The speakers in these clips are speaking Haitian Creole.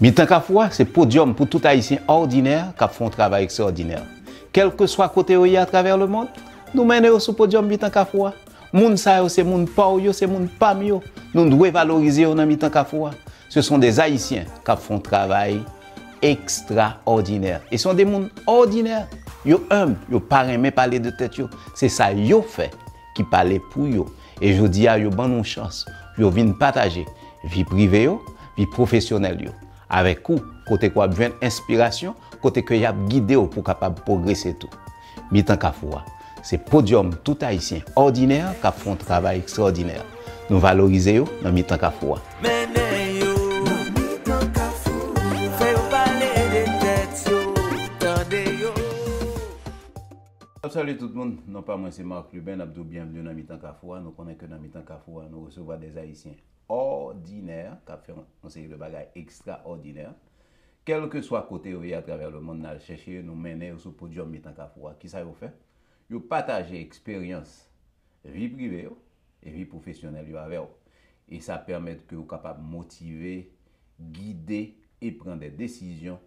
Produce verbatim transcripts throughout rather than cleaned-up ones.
Mitan Kafou a se podyòm pou tout Ayisyen òdinè k ap fè yon travay ekstraòdinè. Kèlkeswa kote yo ye atravè lemonn, nou mennen yo sou podyòm Mitan Kafou a. Moun sa yo se moun pa w, yo se moun pa m yo. Nou dwe valorize yo nan Mitan Kafou a. Ce sont des Haïtiens k ap fè yon travay ekstraòdinè. E se de moun òdinè. Yo enb, yo pa renmen pale de tèt yo. Se sa yo fè ki pale pou yo. E jodi a, yo ban nou chans pou yo vin pataje vi prive yo, vi pwofesyonèl yo avèk ou, kote ke w ap jwenn enspirasyon, kote ke y ap gide w pou w kapab pwogrese tou. Mitan Kafou a se podyòm tout Ayisyen òdinè k ap fè yon travay ekstraòdinè. Nou valorize yo nan Mitan Kafou a. Mennen yo nan Mitan Kafou, fè yo pale de tèt yo, tande yo. Ap salye tout moun, non pa mwen se Marc Lubin, n ap di w byenvni nan Mitan Kafou a. Nou konnen ke nan Mitan Kafou a, nou resevwa de Ayisyen òdinè k ap fè yon seri de bagay ekstraòdinè. Kèlkeswa kote yo ye atravè lemonn, n al chèche yo, nou mennen yo sou podyòm Mitan Kafou a. Kisa yo fè? Yo pataje eksperyans, vi prive yo e vi pwofesyonèl yo avè w. E sa pèmèt ke w kapab motive, gide e pran de desizyon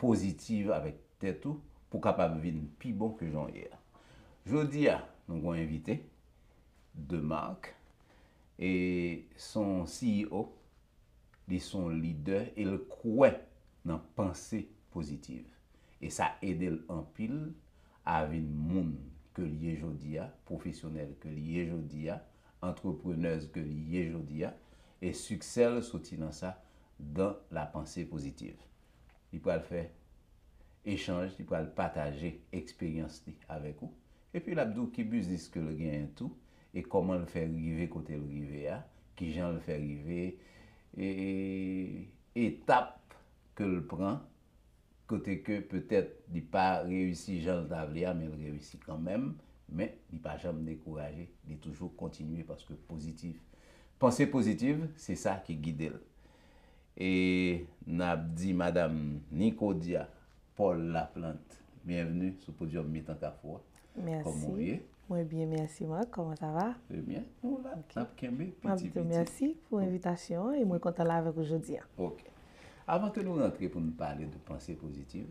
pozitiv avèk tèt ou pou w kapab vin pi bon ke jan w ye a. Jodi a, nou gen yon envite, Demarc, e se yon C E O, li se yon lidè e l kwè nan panse pozitiv. E sa ede l anpil a vin moun ke l ye jodi a, pwofesyonèl ke l ye jodi a, antreprenèz ke l ye jodi a, e siksè l soti nan sa, dans la pensée positive. Li pral fè echanj, li pral pataje eksperyans li avèk ou. Epi l ap di w ki biznis ke l genyen tou, e kòman l fè rive kote l rive a, kijan l fè rive, e, e etap ke l pran, kote ke petèt li pa reyisi jan l ta vle a, men l reyisi kanmenm, men li pa janm dekouraje, li toujou kontinye paske pozitif. Panse pozitif, se sa ki gide l. E n ap di Madam Nicodia Paul Laplante, byenvni sou podyòm Mitan Kafou a. Mèsi. Kòman w ye? Mwen byen, mèsi Marc. Kòman sa va? Trè byen. Nou la, n ap kenbe piti piti. Mwen ap di w mèsi pou envitasyon an e mwen kontan la avèk ou jodi a. Ok. Avan ke nou rantre pou n pale de panse pozitif,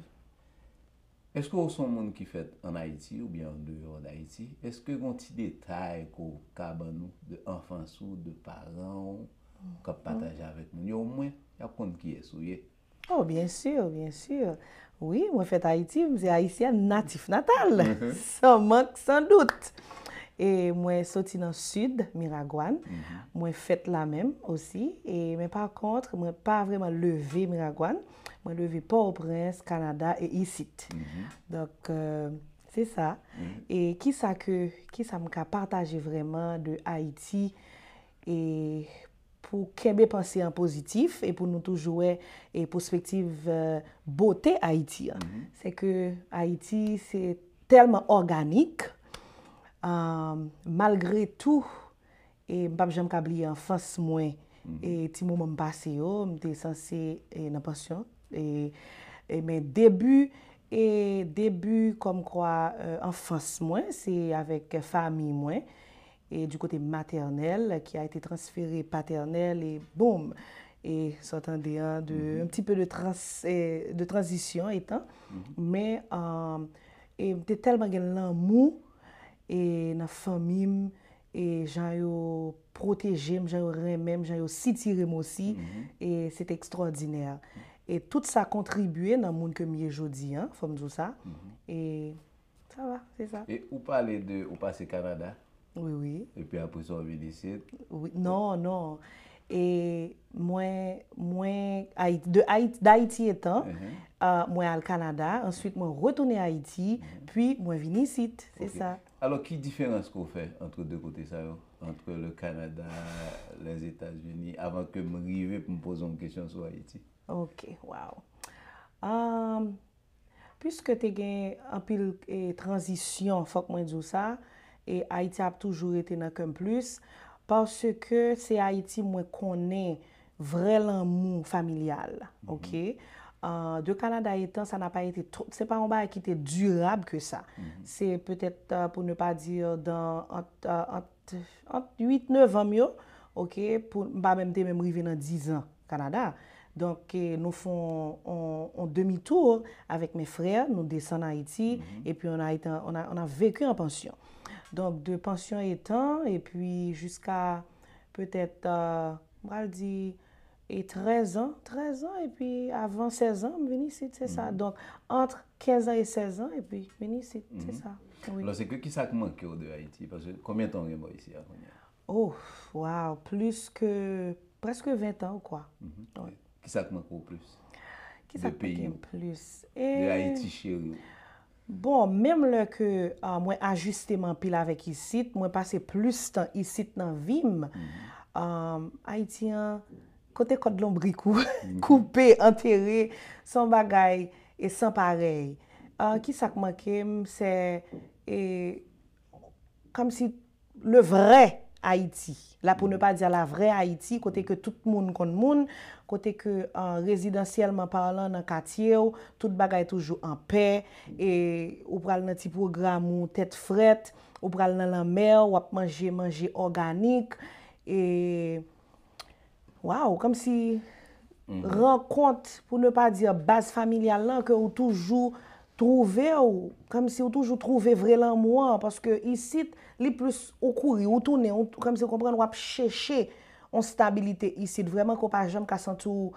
èske w se yon moun ki fèt ann Ayiti oubyen andeyò d Ayiti? Èske gen yon ti detay ke w ka ban nou de anfans ou, de paran w, w ka pataje avèk moun yo? Omwen, y ap konn kiyès ou ye. Oh, byen si, byen si. Wi, mwen fèt Ayiti, m se ayisyèn natif natal, san mank, san dout. E mwen soti nan sid, Miragwàn. Mwen fèt la menm osi. E, men pa kont, mwen pa vrèman leve Miragwàn. Mwen leve Pòtoprens, Kanada e isit. Donk, euh, se sa. E kisa ke, kisa m ka pataje vrèman de Ayiti e pou kenbe panse an pozitif e pou nou toujou wè e pwospektiv, euh, bote Ayiti an. Se ke Ayiti se tèlman òganik, euh, malgre tou, e m p ap janm ka bliye anfans mwen, e ti moman m pase yo, m te sanse e nan pansyon, e, e men debi, e debi kòmkwa, euh, anfans mwen, se avèk fanmi mwen, et du côté maternel qui a été transféré paternel et boum, e sa w tande an, de, un petit peu de trans, e, de tranzisyon etan, men, euh, e m te tèlman gen lanmou e nan fanmi m, e jan yo pwoteje m, jan yo renmen m, jan yo sitire m osi, e se te ekstraòdinè. E tout sa kontribye nan moun ke m ye jodi an, fò m di w sa. E sa va, se sa. E ou pale de, ou pase Kanada? Wi, wi. Epi apre sa, w vin isit? Wi, non, non. E mwen, mwen, Ayiti, de Ayiti, d Ayiti etan, euh, mwen al Kanada, answit mwen retounen Ayiti, pi mwen vin isit, se sa. Alò, ki diferans ke w fè ant de kote sa yo, ant le Canada, les États-Unis, avan ke m rive pou m poze w yon kesyon sou Ayiti? Ok, wow. Um, Piske te gen anpil, e, tranzisyon, fòk mwen di w sa, e Ayiti ap toujou rete nan kè m plis, paske se Ayiti mwen konnen vrè lanmou familyal, oke? Ah, de Canada étant, ça n'a pas été trop, se pa yon bagay ki te dirab ke sa. Se petèt, euh, pour ne pas dire dans, ant, euh, ant, ant uit, nèf an m yo, oke, pou, m pa menm te menm rive nan diz an Kanada. Donk, eh, nou fè yon, yon, yon demi-tour avec mes frères, nou desann Ayiti, epi on a été, on a, on a vécu en pension. Donk, de pension étant, epi jiska petèt, euh, m pral di, e trèz an, trèz an, epi avan sèz an, m vin isit, se sa. Donk, entre quinze ans et seize ans, epi vin isit, se sa. Wi. Alò, se ke kisa k manke w de Ayiti? Paske konbyen tan w gen bò isi a kounye a? Oh, wow, plus que, presque vingt ans, quoi. Wi. Kisa k manke w plis? Kisa k manke m plis? De Ayiti cheri w? Bon, menm lè ke, ah, mwen ajiste m anpil avèk isit, mwen pase plis tan isit nan vi m. Ah, Ayiti an, kote kòd lonbrik ou koupe, antere, se yon bagay e san parèy. Ah, kisa k manke m, se, e, kòmsi le vrai Ayiti, la pour ne pas dire la vraie Ayiti, kote ke tout moun konn moun, kote ke, ah, rezidansyèlman palan nan katye w, tout bagay toujou an pè, e ou pral nan ti pwogram ou tèt frèt, ou pral nan lanmè, w ap manje manje òganik, e Wow, kòmsi rankont, pour ne pas dire baz familyal lan, ke ou toujou twouve w, kòmsi ou toujou twouve vre lanmou an, paske isit, li plis ou kouri, ou tounen, ou, kòmsi w konprann, w ap chèche yon stabilite isit, vrèman ke w pa janm ka santi w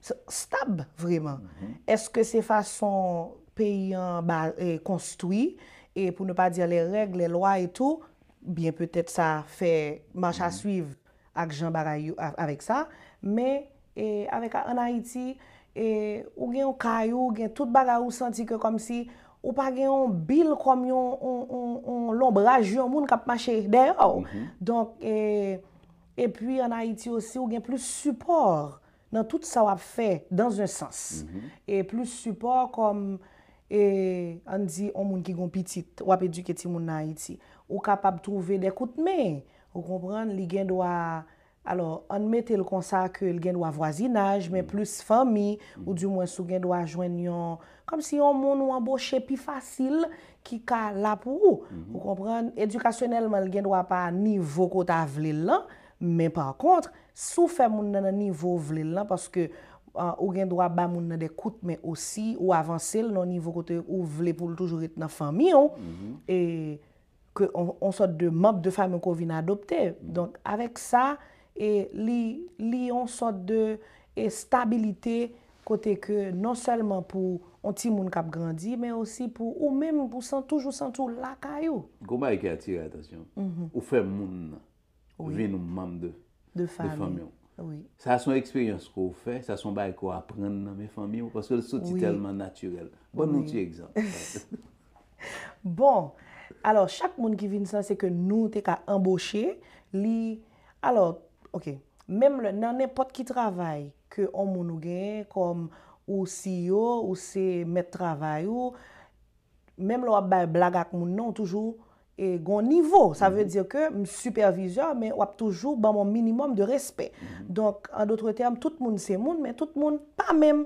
s- stab, vrèman. Èske se fason peyi an ba, e, konstwi, e pour ne pas dire les règles, les lois et tout, byen petèt sa fè marche à suivre ak jan bagay yo a- avèk sa, men e, avèk a- ann Ayiti, e, ou gen yon kay ou, ou gen tout bagay ou santi ke kòmsi ou pa gen yon bil kòm yon, yon, yon, yon lonbraj yon moun k ap mache dèyè w. Donk, e, epi ann Ayiti osi, ou gen plis sipò nan tout sa w ap fè, dans un sens. E plis sipò kòm, e, ann di, yon moun ki gen pitit, w ap edike timoun nan Ayiti. Ou kapab twouve de kout men, ou konprann, li gen dwa, alò, ann mete l konsa ke l gen dwa vwazinaj, men plis fanmi, oudimwens ou gen dwa jwenn yon, kòmsi yon moun ou anboche pi fasil ki ka la pou ou. Ou konprann? Edikasyonèlman, l gen dwa pa nivo ke w ta vle l lan, men pa kont, si w fè moun nan nan nivo w vle l lan, paske, ah, ou gen dwa ba moun nan de kout men osi, ou avanse l nan yon nivo kote ou vle pou l toujou ret nan fanmi w, e ke on, on sòt de manm de fanmi w ke w vin adopte. Donk, avèk sa, e li, li on sòt de, e stabilite kote ke non sèlman pou on timoun k ap grandi, men osi pou ou menm, pou san, toujou santi w lakay ou. Gon bagay ki atire atansyon m. Ou fè moun nan vin yon manm de, De de fanmi fanmi. w. Wi. Sa se yon eksperyans ke w fè, sa se yon bagay ke w aprann nan men fanmi w, paske l soti Wi. Tèlman natirèl. Ban nou Wi. Ti egzanp. Bon, alò, chak moun ki vin sa, se ke nou te ka anboche li. Alò, ok, menm lè, nan nenpòt ki travay ke on moun ou genyen, kòm ou C E O, ou se mèt travay ou, menm lè w ap bay blag ak moun nan, ou toujou e, gon nivo. Sa vle di ke m sipèvizè, men w ap toujou ban m yon minimòm de respè. Donk, an dòt tèm, tout moun se moun, men tout moun pa menm.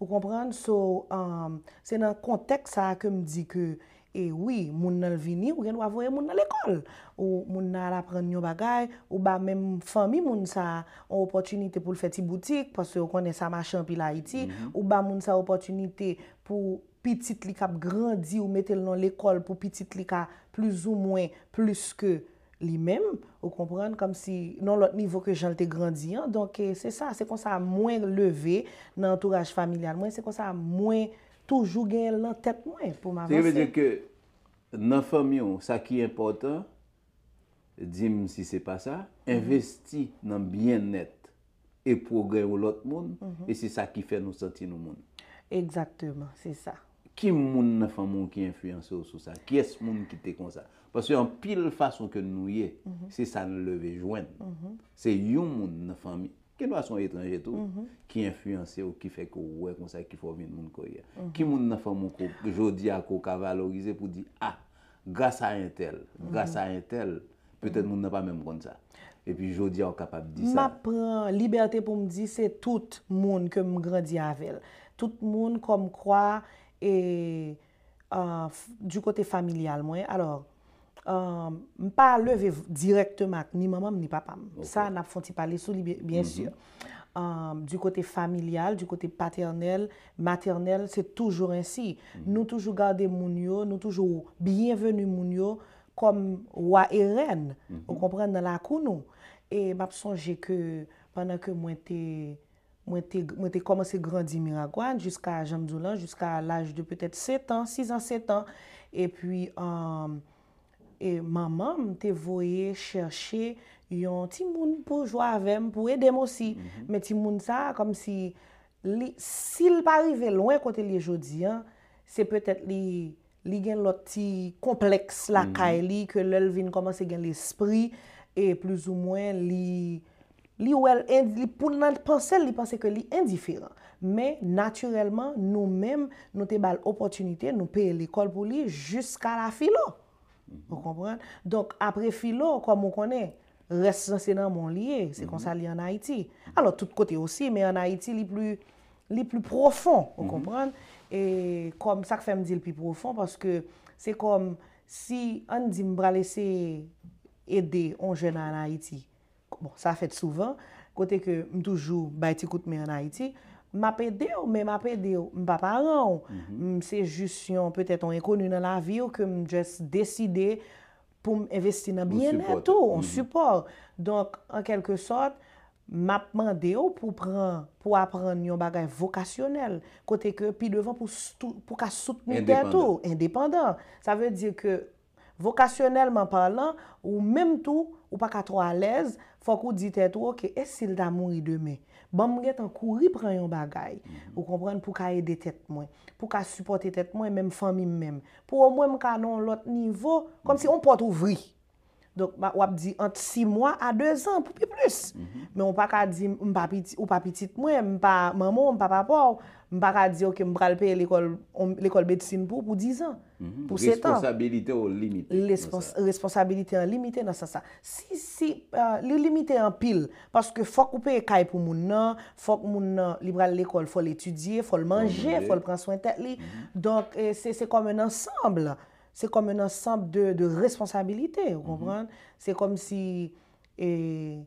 Ou konprann? So, um, se nan kontèks sa a ke m di ke, e wi, moun nan l vini, ou gen dwa voye moun nan lekòl. Ou moun nan al aprann yon bagay, ou ba menm fanmi moun sa a yon opòtinite pou l fè ti boutik, paske ou konnen sa mache anpil Ayiti. Ou ba moun sa a opòtinite pou pitit li k ap grandi, ou mete l nan lekòl pou pitit li ka plizoumwen plis ke li menm, ou konprann, kòmsi nan lòt nivo ke jan l te grandi an. Donk, e, se sa, se konsa mwen leve nan antouraj familyal mwen, se konsa mwen toujou genyen l nan tèt mwen pou m Sa ki vle di avanse. Ke nan fanmi w, sa ki enpòtan, di m si se pa sa, envesti nan byennèt e pwogrè yon lòt moun, e se sa ki fè nou santi nou moun. Egzakteman, se sa. Ki moun nan fanmi w ki enfliyanse w sou sa? Kiyès moun ki te konsa? Paske anpil fason ke nou ye, se sa n leve jwenn. Se yon moun nan fanmi, gen dwa se yon etranje tou, ki enfliyanse w, ki fè ke w wè konsa, ki fè w vin moun ke w ye a. Ki moun nan fanmi w ke w- jodi a ke w ka valorize pou di, a, gras a entèl, gras a entèl, petèt moun nan pa menm konn sa. Epi jodi a w kapab di M sa. ap pran libète pou m di se tout moun ke m grandi avè l. Tout moun kòmkwa, e, ah, f- du kote familyal mwen. Alò, ah, m pa leve v- dirèkteman ak ni manman m ni papa m. Sa, n ap fè yon ti pale sou li, byen, byen si. um, du côté familial, du côté paternel, maternel, c'est toujours ainsi. Nou toujou gade moun yo, nou toujou byenveni moun yo kòm wa e rèn, ou konprann, nan lakou nou. E m ap sonje ke pandan ke mwen te, mwen te, mwen te kòmanse grandi Miragwàn, jiska, jan m di w lan, jiska laj de petèt sèt an, sis an, sèt an, epi, um, e manman m te voye chèche yon timoun pou jwe avè m, pou ede m osi. Men timoun sa a, kòmsi, li, si l pa rive lwen kote l ye jodi a, se petèt li, li gen lòt ti konplèks lakay li, ke lè l vin kòmanse gen lespri, e plizoumwen, li, li wè l, en- li, pou nan panse l, li panse ke li endiferan. Men, natirèlman, nou menm, nou te ba l opòtinite, nou peye lekòl pou li, jiska la filo. Ou konprann? Donk, apre filo, kòm ou konnen, rès lan se nan men w li ye, se konsa li ann Ayiti. Alò, tout kote osi, men ann Ayiti, li pli, li pli pwofon, ou konprann? E kòm, sa k fè m di l pi pwofon, paske se kòm si, ann di, m pral eseye ede yon jèn ann Ayiti. Bon, sa fèt souvan, kote ke m toujou bay ti kout men ann Ayiti, m ap ede w, men m ap ede w, m pa paran w. M se jis yon, petèt, yon enkoni nan lavi w ke m just deside pou m envesti nan byennèt ou, yon sipò. Donk, an kèlke sòt, m ap mande w pou pran, pou aprann yon bagay vokasyonèl, kote ke pi devan pou stou- pou ka soutni tèt ou, endepandan. Sa vle di ke, vokasyonèlman palan, ou menm tou, ou pa ka twò alèz, fòk ou di tèt ou, "Oke, e si l ta mouri demen? Ban m gentan kouri pran yon bagay," ou konprann, "pou ka ede tèt mwen, pou ka sipòte tèt mwen, menm fanmi m menm. Pou omwen m ka nan yon lòt nivo, kòmsi yon pòt ouvri." Donk, w ap di ant sis mwa a de zan, pou pi plis. Men ou pa ka di, m pa piti, ou pa pitit mwen, m pa manman w, m pa papa w, m pa ka di, "Oke, m pral peye lekòl, lekòl medsin pou, pou diz an." Pou sèt an. Responsabilite w limite nan sa. Responsabilite an limite nan sans sa. Si, si, euh, li limite anpil, paske fòk ou peye kay pou moun nan, fòk moun nan, li pral lekòl, fò l etidye, fò l manje, fò l pran swen tèt li. Donk, eh, se, se kòm yon ansanm. Se kòm yon ansanm de, de responsabilite, ou konprann? Se kòmsi, eh,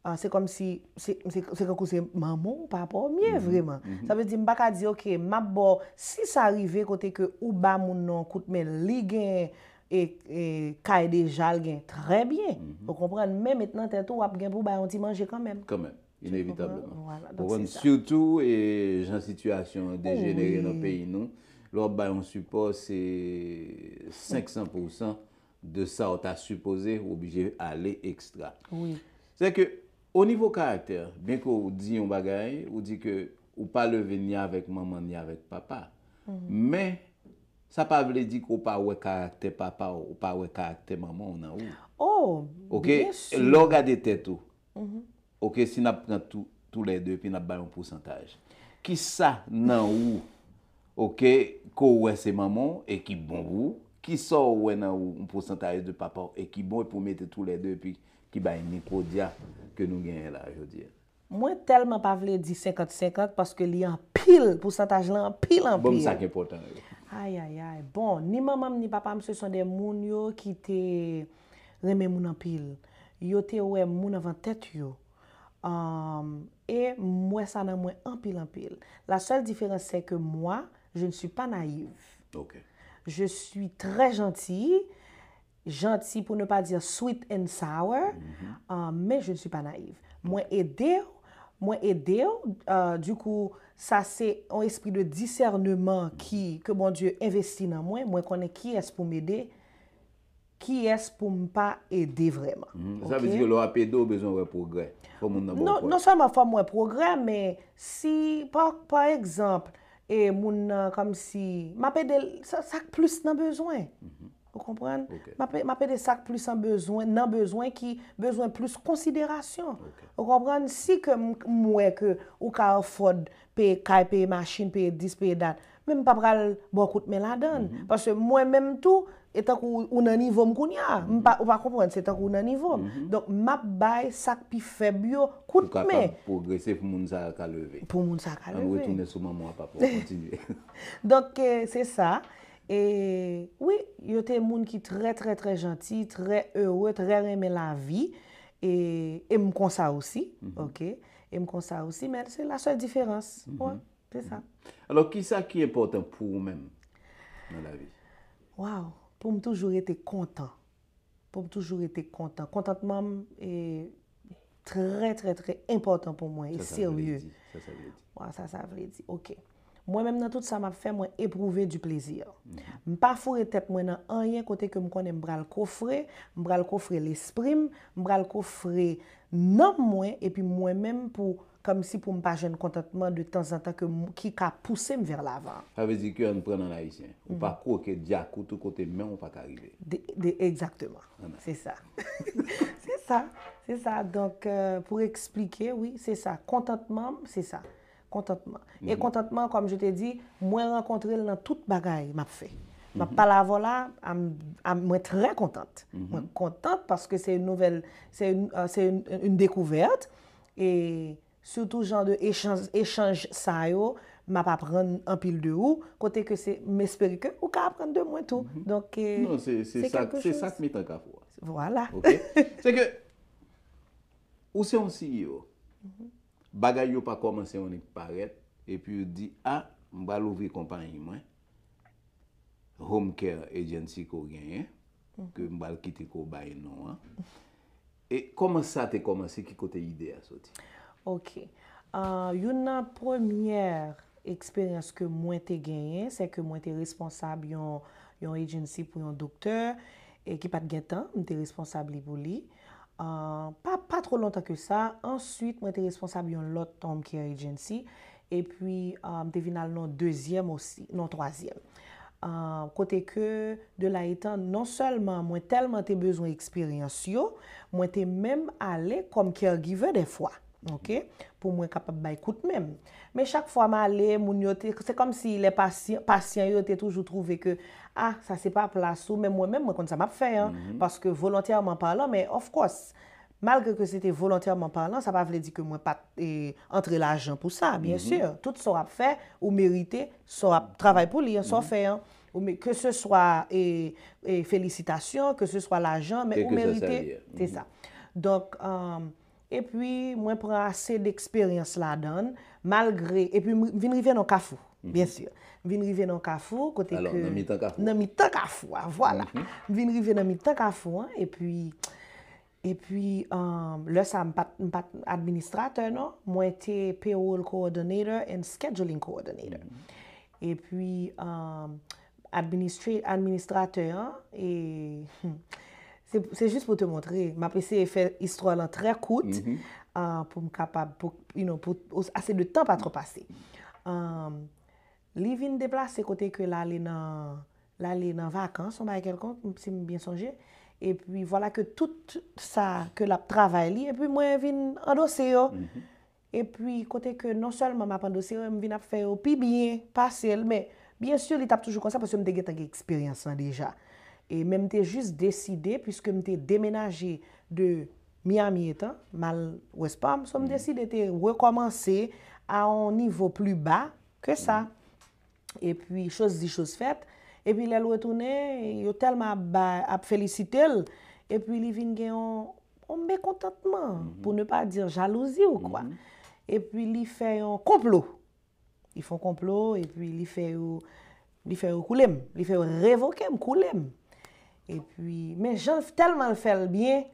Ah, se kòmsi, se, se, se kankou se manman w, papa w m ye, vreman. Sa vle di, m pa ka di, "Oke, m ap ba w," si sa rive kote ke ou ba moun nan yon kout men, li gen, e, e, kay deja, l gen, trè byen. Ou konprann? Men met nan tèt ou, w ap gen pou bay yon ti manje kanmenm. Kanmenm, inevitableman. Ou konprann? Sitou, e, jan sitiyasyon an dejenere nan peyi nou, lè w ap bay yon sipò, se senk san pousan de sa w ta sipoze, ou oblije ale ekstra. Wi. Se ke, o nivo karaktè, byen ke w di yon bagay, ou di ke ou pa leve ni avèk manman, ni avèk papa. Men, sa pa vle di ke w pa wè karaktè papa w, ou pa wè karaktè manman w nan ou. Oh, oke, byen si. Lè w gade tèt ou, oke, si n ap pran tou, toulède, epi n ap bay yon pousantaj. Kisa nan ou, oke, ke w wè se manman w e ki bon pou ou? Kisa w wè nan ou, yon pousantaj de papa w e ki bon, epi w mete toulède, epi ki bay nivo dya ke nou genyen la jodi a? Mwen tèlman pa vle di senkant senkant, paske li anpil, pousantaj lan anpil, anpil. Bon, sa ki enpòtan yo. Ay, ay, ay. Bon, ni manman m, ni papa m, se son de moun yo ki te renmen moun anpil. Yo te wè moun anvan tèt yo. Um, e m wè sa nan mwen anpil, anpil. La seule différence, c'est que moi, je ne suis pas naïve. Ok. Je suis très gentille, gentille pour ne pas dire sweet and sour, euh, mais je ne suis pas naïve. Mwen ede w, mwen ede w, euh, du coup, sa se yon espri de disèneman ki, ke Bondye envesti nan mwen, mwen konnen kiyès pou m ede, kiyès pou m pa ede vrèman. Mhm. Sa vle di ke lè w ap ede, w bezwen wè pwogrè. Fò moun nan ba w pwogrè. Non, non sèlman fò m wè pwogrè, men si, pa, pa egzanp, e moun nan kòmsi, m ap ede l, sa, sa k plis nan bezwen. Mhm. Ou konprann? Ok. M ap, m ap ede sa k plis an bezwen, nan bezwen ki bezwen plis konsiderasyon. Ok. Ou konprann? Si ke m, m wè ke ou ka afford peye kay, peye machin, peye dis, peye dat, men m pa pral ba w kout men ladan l. Mhm. Paske mwen menm tou, e tankou ou nan nivo m kounye a. M pa, ou pa konprann, se tankou ou nan nivo m. Mhm. Donk, m ap bay sa k pi fèb yo kout men. Pou kapab pwogrese, pou moun sa a ka leve. Pou moun sa a ka leve. Ann retounen sou manman w a papa w, kontinye. Donk, eh, se sa. E wi, yo te moun ki trè, trè, trè janti, trè ere, trè renmen lavi. E, e m konsa osi, mhm, oke? E m konsa osi, men se la sèl diferans. Wè, se sa. Alò, kisa ki enpòtan pou ou menm nan lavi? Waw, pou m toujou rete kontan. Pou m toujou rete kontan. Kontantman m e trè, trè, trè enpòtan pou mwen e serye. Sa sa vle di? Waw, sa sa vle di. Ok. Mwen menm nan tout sa m ap fè, mwen epwouve du plaisir. M pa foure tèt mwen nan anyen kote ke m konnen m pral kofre, m pral kofre lespri m, m pral kofre nanm mwen, epi mwen menm pou kòmsi pou m pa jwenn kontantman de tanzantan ke m- ki ka pouse m vè lavan. Sa vle di ke ann pran nan ayisyen. Ou pa kwoke dyak ou tou kote men w pa ka rive. De, de, egzakteman. Se sa. Se sa. Se sa. Donk, euh, pou eksplike, wi, se sa. Kontantman m, se sa. Kontantman. E kontantman, comme je te di, mwen rankontre l nan tout bagay m ap fè. M ap pale avè w la, I'm- I'm- mwen trè kontant. Mwen kontant paske se yon nouvèl, se yon, euh, se yon, yon dekouvèt. E sitou jan de echanj, echanj sa yo, m ap aprann anpil de ou, kote ke se, m espere ke ou ka aprann de mwen tou. Donk, e, Non, se se se sa kèlke se sa choz. K met an kafou a. Vwala. Ok? Se ke ou se yon C E O. Bagay yo pa kòmanse annik parèt, epi ou di, a, m pral ouvri konpayi mwen, Home Care Agency ke w genyen, ke m pral kite ke w bay non an. E kòman sa te kòmanse, ki kote ide a soti? Ok. Ah, youn nan premyè eksperyans ke mwen te genyen, se ke mwen te responsab yon, yon agency pou yon doktè, e ki pa t gen tan, m te responsab li pou li. Ah, pa, pa twò lontan ke sa. Answit, mwen te responsab yon lòt home care agency. Epi, ah, m te vin al nan dezyèm osi, nan twazyèm. Ah, kote ke, de la etan, non sèlman mwen tèlman te bezwen eksperyans yo, mwen te menm ale kòm caregiver dèfwa. Ok? Pou mwen kapab bay kout men m. Men chak fwa m ale, moun yo te, se kòmsi lè pasyan, pasyan yo te toujou twouve ke, a, sa se pa plas ou, men mwen menm, mwen konn sa m ap fè an. Paske volontèman palan, men of course, malgre ke se te volontèman palan, sa pa vle di ke mwen pa t e, antre lajan pou sa, byen si. Tout sa w ap fè, ou merite, sa w ap travay pou li an, sa w fè an. Ou me- ke se swa e, e, felisitasyon, ke se swa lajan, men ou merite. Se sa. Donk, um, epi, mwen pran ase deksperyans ladan l, malgre, epi m vin rive nan kafou, byen si. M vin rive nan kafou, kote ke. Alò, nan mitan kafou. Nan mitan kafou a, vwala. M vin rive nan mitan kafou an, epi, epi, um, lè sa, m pa t, m pa t administratè, non. Mwen te payroll coordinator and scheduling coordinator. Epi, um, administre- administratè an, e, hmm, se, se jis pou te montre. M ap eseye fè istwa lan trè kout, ah, pou m kapab, pou, you know, pou ase de tan pa twò pase. Um, li vin deplase kote ke l ale nan, l ale nan vakans, yon bagay kèlkonk, si m byen sonje. Epi, vwala ke tout sa ke l ap travay li, epi mwen vin andose yo. Epi, kote ke non sèlman m ap andose yo, m vin ap fè yo pi byen pase l, men, byen si, li t ap toujou konsa, paske m te gentan gen eksperyans lan deja. E, men m te jis deside, piske m te demenaje de Miami etan, m al West Palm, so m deside te rekòmanse a yon nivo pli ba ke sa. Epi, choz di, choz fèt. Epi, lè l retounen, yo tèlman ap ba, ap felisite l. Epi, li vin gen yon, yon mekontantman, pou ne pa di jalouzi ou kwa. Epi, li fè yon konplo. Li fè yon konplo, epi li fè yo, li fè yo koule m. Li fè yo revoke m, koule m. Epi, men jan l tèlman l fè l byen,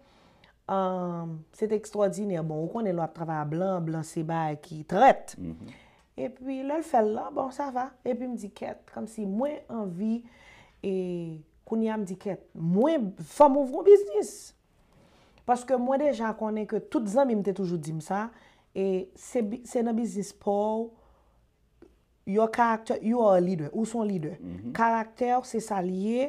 um, se te ekstwòdinè. Bon, ou konnen lè w ap travay a blan, blan se bagay ki trèt. Epi lè l fè l lan, bon, sa va. Epi m di, kèt, kòmsi mwen anvi, e kounye a m di, kèt, mwen, fò m ouvri yon biznis. Paske mwen deja konnen ke tout zanmi m te toujou di m sa, e se bi- se nan biznis pa w, your character, you are a leader, ou se yon lidè. Karaktè w, se sa l ye.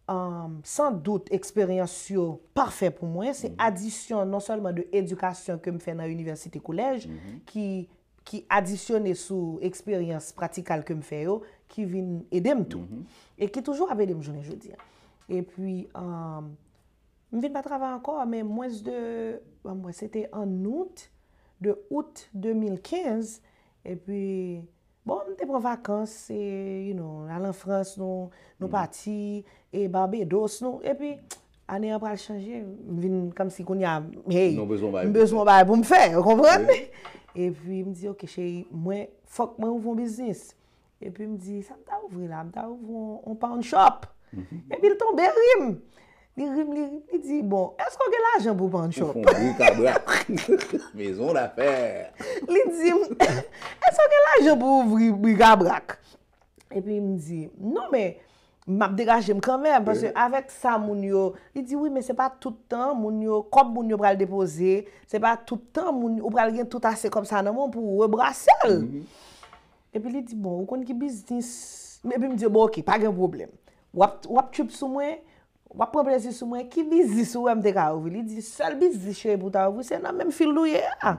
Um, san dout, eksperyans yo pafè pou mwen. Se adisyon non sèlman de edikasyon ke m fè nan inivèsite, kolèj, ki, ki adisyone sou eksperyans pratikal ke m fè yo, ki vin ede m tou. E ki toujou ap ede m jounen jodi a. Epi, um, m vin pa travay ankò, men mwens de, bon, mwen, se te an out, de out de mil kenz, epi, bon, m te pran vakans, e, you know, al an Frans, nou, nou pati, e Barbados, nou, epi, ane an pral chanje, m vin kòmsi kounye a, hey, m bezwen yon bagay pou m fè, ou konprann? Epi m di, ok, cheri, mwen, fòk mwen ouvri yon biznis. Epi m di, sa m ta ouvri la? M ta ouvri yon, yon pawn shop. Epi l tonbe ri m. Li ri m, li ri m, li di, bon, èske w gen lajan pou pawn shop? Ou fè yon brikabrak. Maison d'affaires. Li di m, èske w gen lajan pou ouvri brikabrak? Epi m di, non, men m ap degaje m kanmenm, paske avèk sa moun yo, li di, wi, men se pa tout tan moun yo, kòb moun yo pral depoze, se pa tout tan moun, ou pral gen tout ase kòb sa nan men w pou w rebrase l. Epi li di, bon, ou konn ki biznis? Epi m di, bon, ok, pa gen pwoblèm. W ap, w ap trip sou mwen, w ap pran plezi sou mwen, ki biznis ou wè m te ka ouvri? Li di, sèl biznis, cheri, pou w ta ouvri, se nan menm field ou ye a.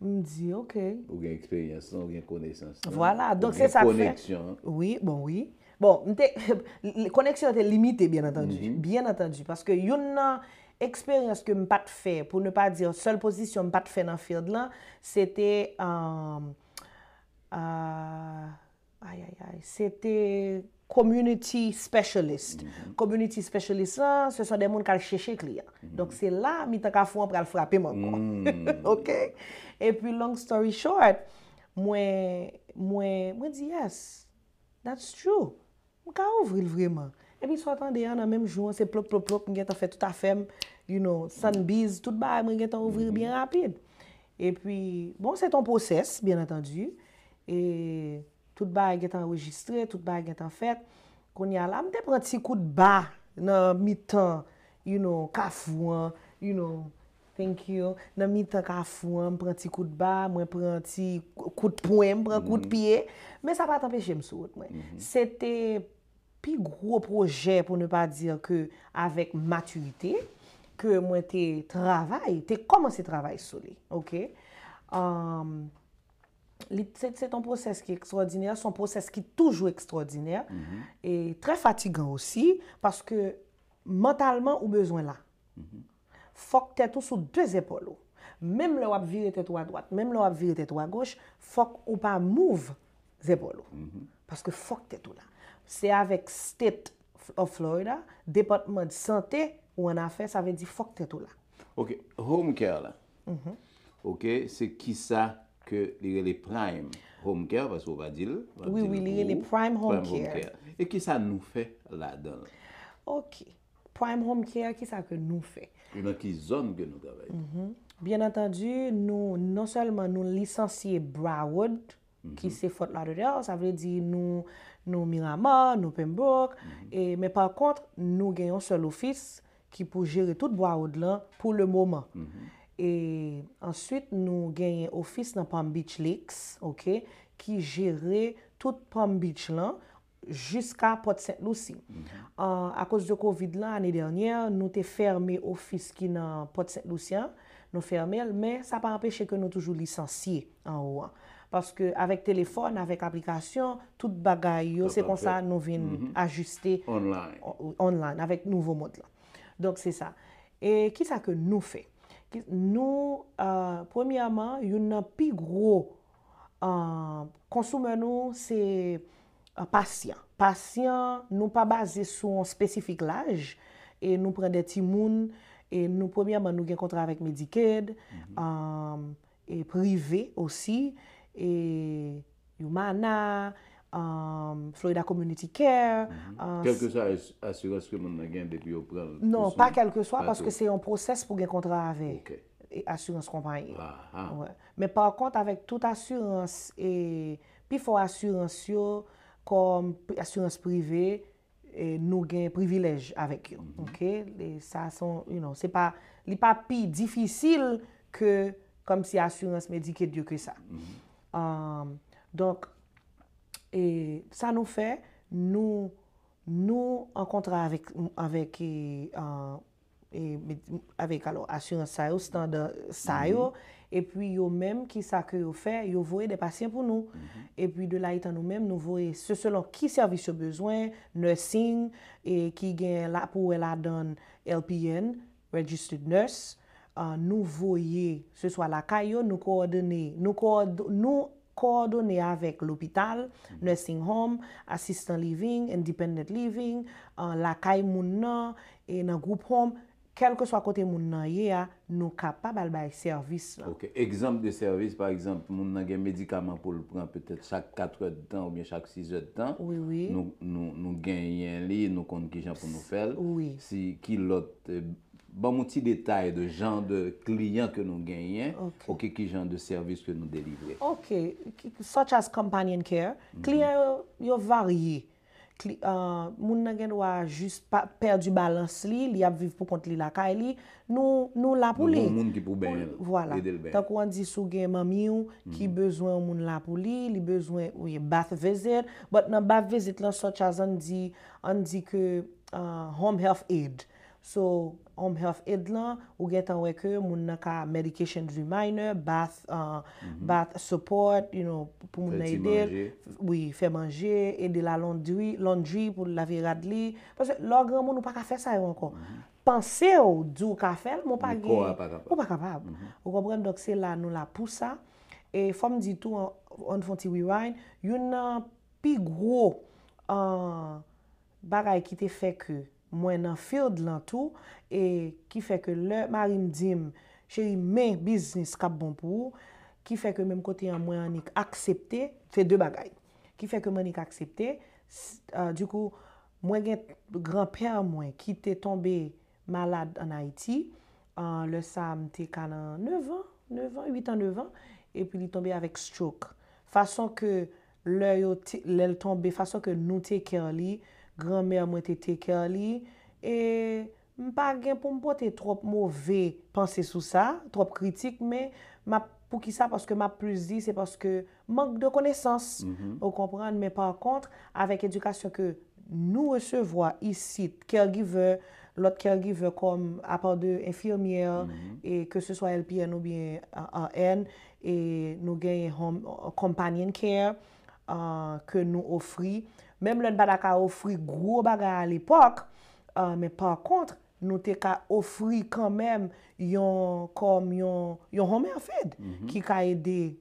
M di, ok. Ou gen eksperyans lan, ou gen konesans lan, vwala, donk se sa k fè. Ou gen koneksyon an. Wi, bon, wi. Bon, m te, koneksyon an te limite, byen antandi. Byen antandi, paske youn nan eksperyans ke m pa t fè, pou ne pa di sèl pozisyon m pa t fè nan field lan, se te, um, uh, ay, ay, ay, se te community specialist. Community specialist lan, se son de moun k al chèche kliyan. Donk, se la mitan kafou an pral frape m ankò. Ok? Epi, long story short, mwen, mwen, mwen di, yes, that's true. M ka ouvri l vreman. Epi sa w tande an, nan menm jou an, se plop, plop, plop, m gentan fè tout afè m, you know, Sunbees, tout bagay mwen gentan ouvri byen rapid. Epi, bon, se t on pwosès, byen antandi. E tout bagay gentan anrejistre, tout bagay gentan fèt. Kounye a la, m te pran ti kout ba nan mitan, you know, kafou an, you know, thank you. Nan mitan kafou an, m pran ti kout ba, mwen pran ti kout pwen, m pran kout pye. Men sa pa t anpeche m sou wout mwen. Se te pi gwo pwojè, pou ne pa di ke avèk matirite, ke mwen te travay, te kòmanse travay sou li, ok? Um, li, se, se t on pwosès ki ekstwòdinè, se on pwosès ki toujou ekstwòdinè, e trè fatigan osi, paske mantalman ou bezwen la. Fòk tèt ou sou de zepòl ou. Menm lè w ap vire tèt ou adwat, menm lè w ap vire tèt ou agoch, fòk ou pa move zepòl ou. Paske fòk tèt ou la. Se avèk State of Florida, depatman de sante ou an afè, sa vle di fòk tèt ou la. Ok, home care la. Ok, se kisa ke li rele Prime Home Care, paske ou pa di l, w ap Wi, di l wi, li pou rele Prime Home Prime Home Care. Care. E kisa nou fè ladan l? Ok. Prime Home Care, kisa ke nou fè? E nan ki zòn ke nou travay? Byen antandi, nou, non sèlman nou lisansye Broward, ki se Fort Lauderdale, sa vle di nou, nou Miramar, nou Pembroke, e, men pa kont, nou gen yon sèl ofis ki pou jere tout Broward lan pou le moman. E answit, nou genyen ofis nan Palm Beach Lakes, ok, ki jere tout Palm Beach lan, jiska Port Saint Lucie. An, akoz de kovid lan, ane dènyè, nou te fèmen ofis ki nan Port Saint Lucie an, nou fèmen l, men sa pa anpeche ke nou toujou lisansye anwo an. Paske avèk telefòn, avèk aplikasyon, tout bagay yo, se konsa nou vin ajiste online, avèk nouvo mond lan. Donk, se sa. E kisa ke nou fè? Ki, nou, euh, premyèman, youn nan pi gwo, euh, konsomè nou, se, euh, pasyan. Pasyan, nou pa baze sou yon espesifik laj, e nou pran de timoun, e nou, premyèman, nou gen kontra avèk Medicaid, euh, e prive osi, e Humana, um, Florida Community Care, uh, Kèlkeswa as-, asirans ke moun nan gen depi yo pran l. Non, pa kèlkeswa, paske se yon pwosès pou gen kontra avè e asirans konpayi. Wè. Men pa kont, avèk tout asirans, e pifò asirans yo, kòm pri-, asirans prive, e nou gen privilèj avèk yo. Ok? E sa se yon, you know, se pa, li pa pi difisil ke kòmsi asirans Medicaid yo ke sa. Um, donk, e sa nou fè, nou, nou an kontra avèk, avèk, e, an, e, avèk, alò, asirans sa yo, estanda sa yo, epi yo menm, kisa ke yo fè? Yo voye de pasyan pou nou. Epi de la, etan nou menm, nou voye, se selon ki sèvis yo bezwen, nursing, e ki gen la, pou wè ladan L P N, registered nurse, ah, nou voye, se swa lakay yo, nou kowòdone, nou kowòd-, nou kowòdone avèk lopital, nursing home, assistant living, independent living, an lakay moun nan, e nan group home, kèlkeswa kote moun nan ye a, nou kapab al bay sèvis lan. Ok. Egzanp de sèvis, pa egzanp, moun nan gen medikaman pou l pran petèt chak katrè d tan oubyen chak sizè d tan. Wi, wi. Nou, nou, nou genyen li, nou konn kijan pou nou fè l. Wi. Si ki lòt, eh, ban m yon ti detay de jan de kliyan ke nou genyen, Ok. ok, ki jan de sèvis ke nou delivre. Ok, ki- such as companion care. Kliyan yo, yo varye. Kli, uh, moun nan gen dwa jis pa, pèdi balans li, li ap viv pou kont li lakay li. Nou, nou la pou Nou li. gen yon moun ki pou benyen l, Vwala. Ede l benyen. Tankou ann di si w gen manmi w ki bezwen yon moun la pou li, li bezwen ou ye bath visit. But nan bath visit lan, such as ann di, ann di ke uh, home health aid. So, home health aid lan, ou gentan wè ke moun nan ka medication reminder, bath, uh, bath support, you know, pou moun Fè nan ti ede l. manje. Wi, fè manje, ede l al londri, londri pou l lave rad li. Paske lè w granmoun, ou pa ka fè sa yo ankò. Panse w di w ka fè l, men w pa Men gen. kò a pa kapab. Ou pa kapab. Ou konprann? Donk, se la nou la pou sa. E fò m di tou, an, an fon ti rewind, youn nan pi gwo an, bagay ki te fè ke mwen nan field lan tou, e ki fè ke lè mari m di m, cheri, men biznis k ap bon pou ou, ki fè ke menm kote an mwen annik aksepte, se de bagay. Ki fè ke m annik aksepte, s- ah, dikou, mwen gen granpè mwen ki te tonbe malad an Ayiti, ah, lè sa a m te ka nan nèf an, nèf an, uit an, nèf an, epi li tonbe avèk stroke. Fason ke lè yo te- lè l tonbe, fason ke nou take care li, granmè mwen te take care li, e m pa gen pou m pote twòp move panse sou sa, twòp kritik, men m ap, poukisa? Paske m ap plis di, se paske mank de konesans, ou konprann, men pa kont, avèk edikasyon ke nou resevwa isit, caregiver, lòt caregiver kòm apa de enfimyè, e ke se swa L P N oubyen, ah, R N, e nou genyen home, companion care, ah, ke nou ofri. Menm lè n pa ta ka ofri gwo bagay a lepòk, ah, men pa kont, nou te ka ofri kanmenm yon, kòm yon, yon home health aid ki ka ede,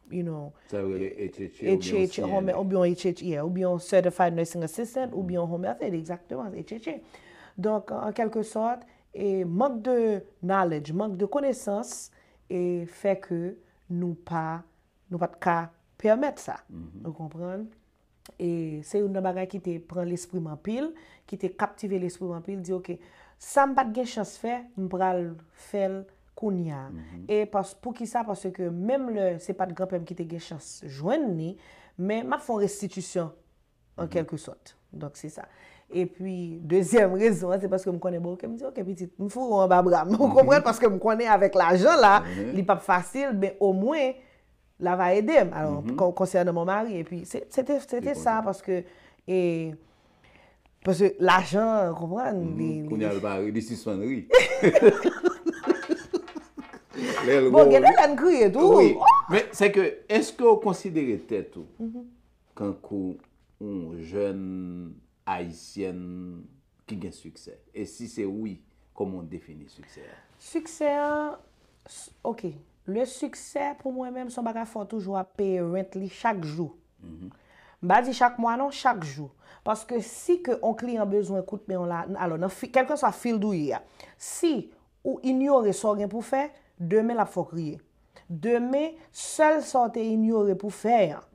you know, Sa yo rele H H A oubyen H H, home, oubyen H H A, oubyen yon certified nursing assistant, oubyen yon home health aid, egzakteman, H H A. Donk, an kèlke sòt, e mank de knowledge, mank de konesans, e fè ke nou pa, nou pa t ka pèmèt sa. Ou konprann? E se youn nan bagay ki te pran lespri m anpil, ki te kaptive lespri m anpil, di, "Ok, sa m pa t gen chans fè, m pral fè l kounye a." E pas, poukisa? Paske menm lè se pa t granpè m ki te gen chans jwenn li, men m ap fè yon restitisyon, an kèlke sòt. Donk, se sa. Epi, dezyèm rezon an, se paske m konnen, bon, ok, m di, "Ok, pitit, m foure w anba bra m." Ou konprann? Paske m konnen avèk lajan la, li p ap fasil, men omwen, la va ede m. Alò, kon- konsènan mon mari, epi se- se te- se te sa, paske, e, paske lajan, konprann, li- li- Kounye a l pa ri, li sispann ri. Lè l Bon, gwo, gen de lè n kriye tou. Wi, men se ke, èske w konsidere tèt ou kankou yon jèn ayisyèn ki gen siksè? E si se wi, kòman w defini siksè a? Siksè an, s- ok. Le siksè pou mwen menm, se yon bagay fò toujou ap peye rent li chak jou. M pa di chak mwa non, chak jou. Paske si ke yon kliyan bezwen kout men w la, alò, nan fi- kèlkeswa field ou ye a, si ou inyore sa w gen pou fè, demen l ap fè w kriye. Demen, sèl sa w te inyore pou fè an,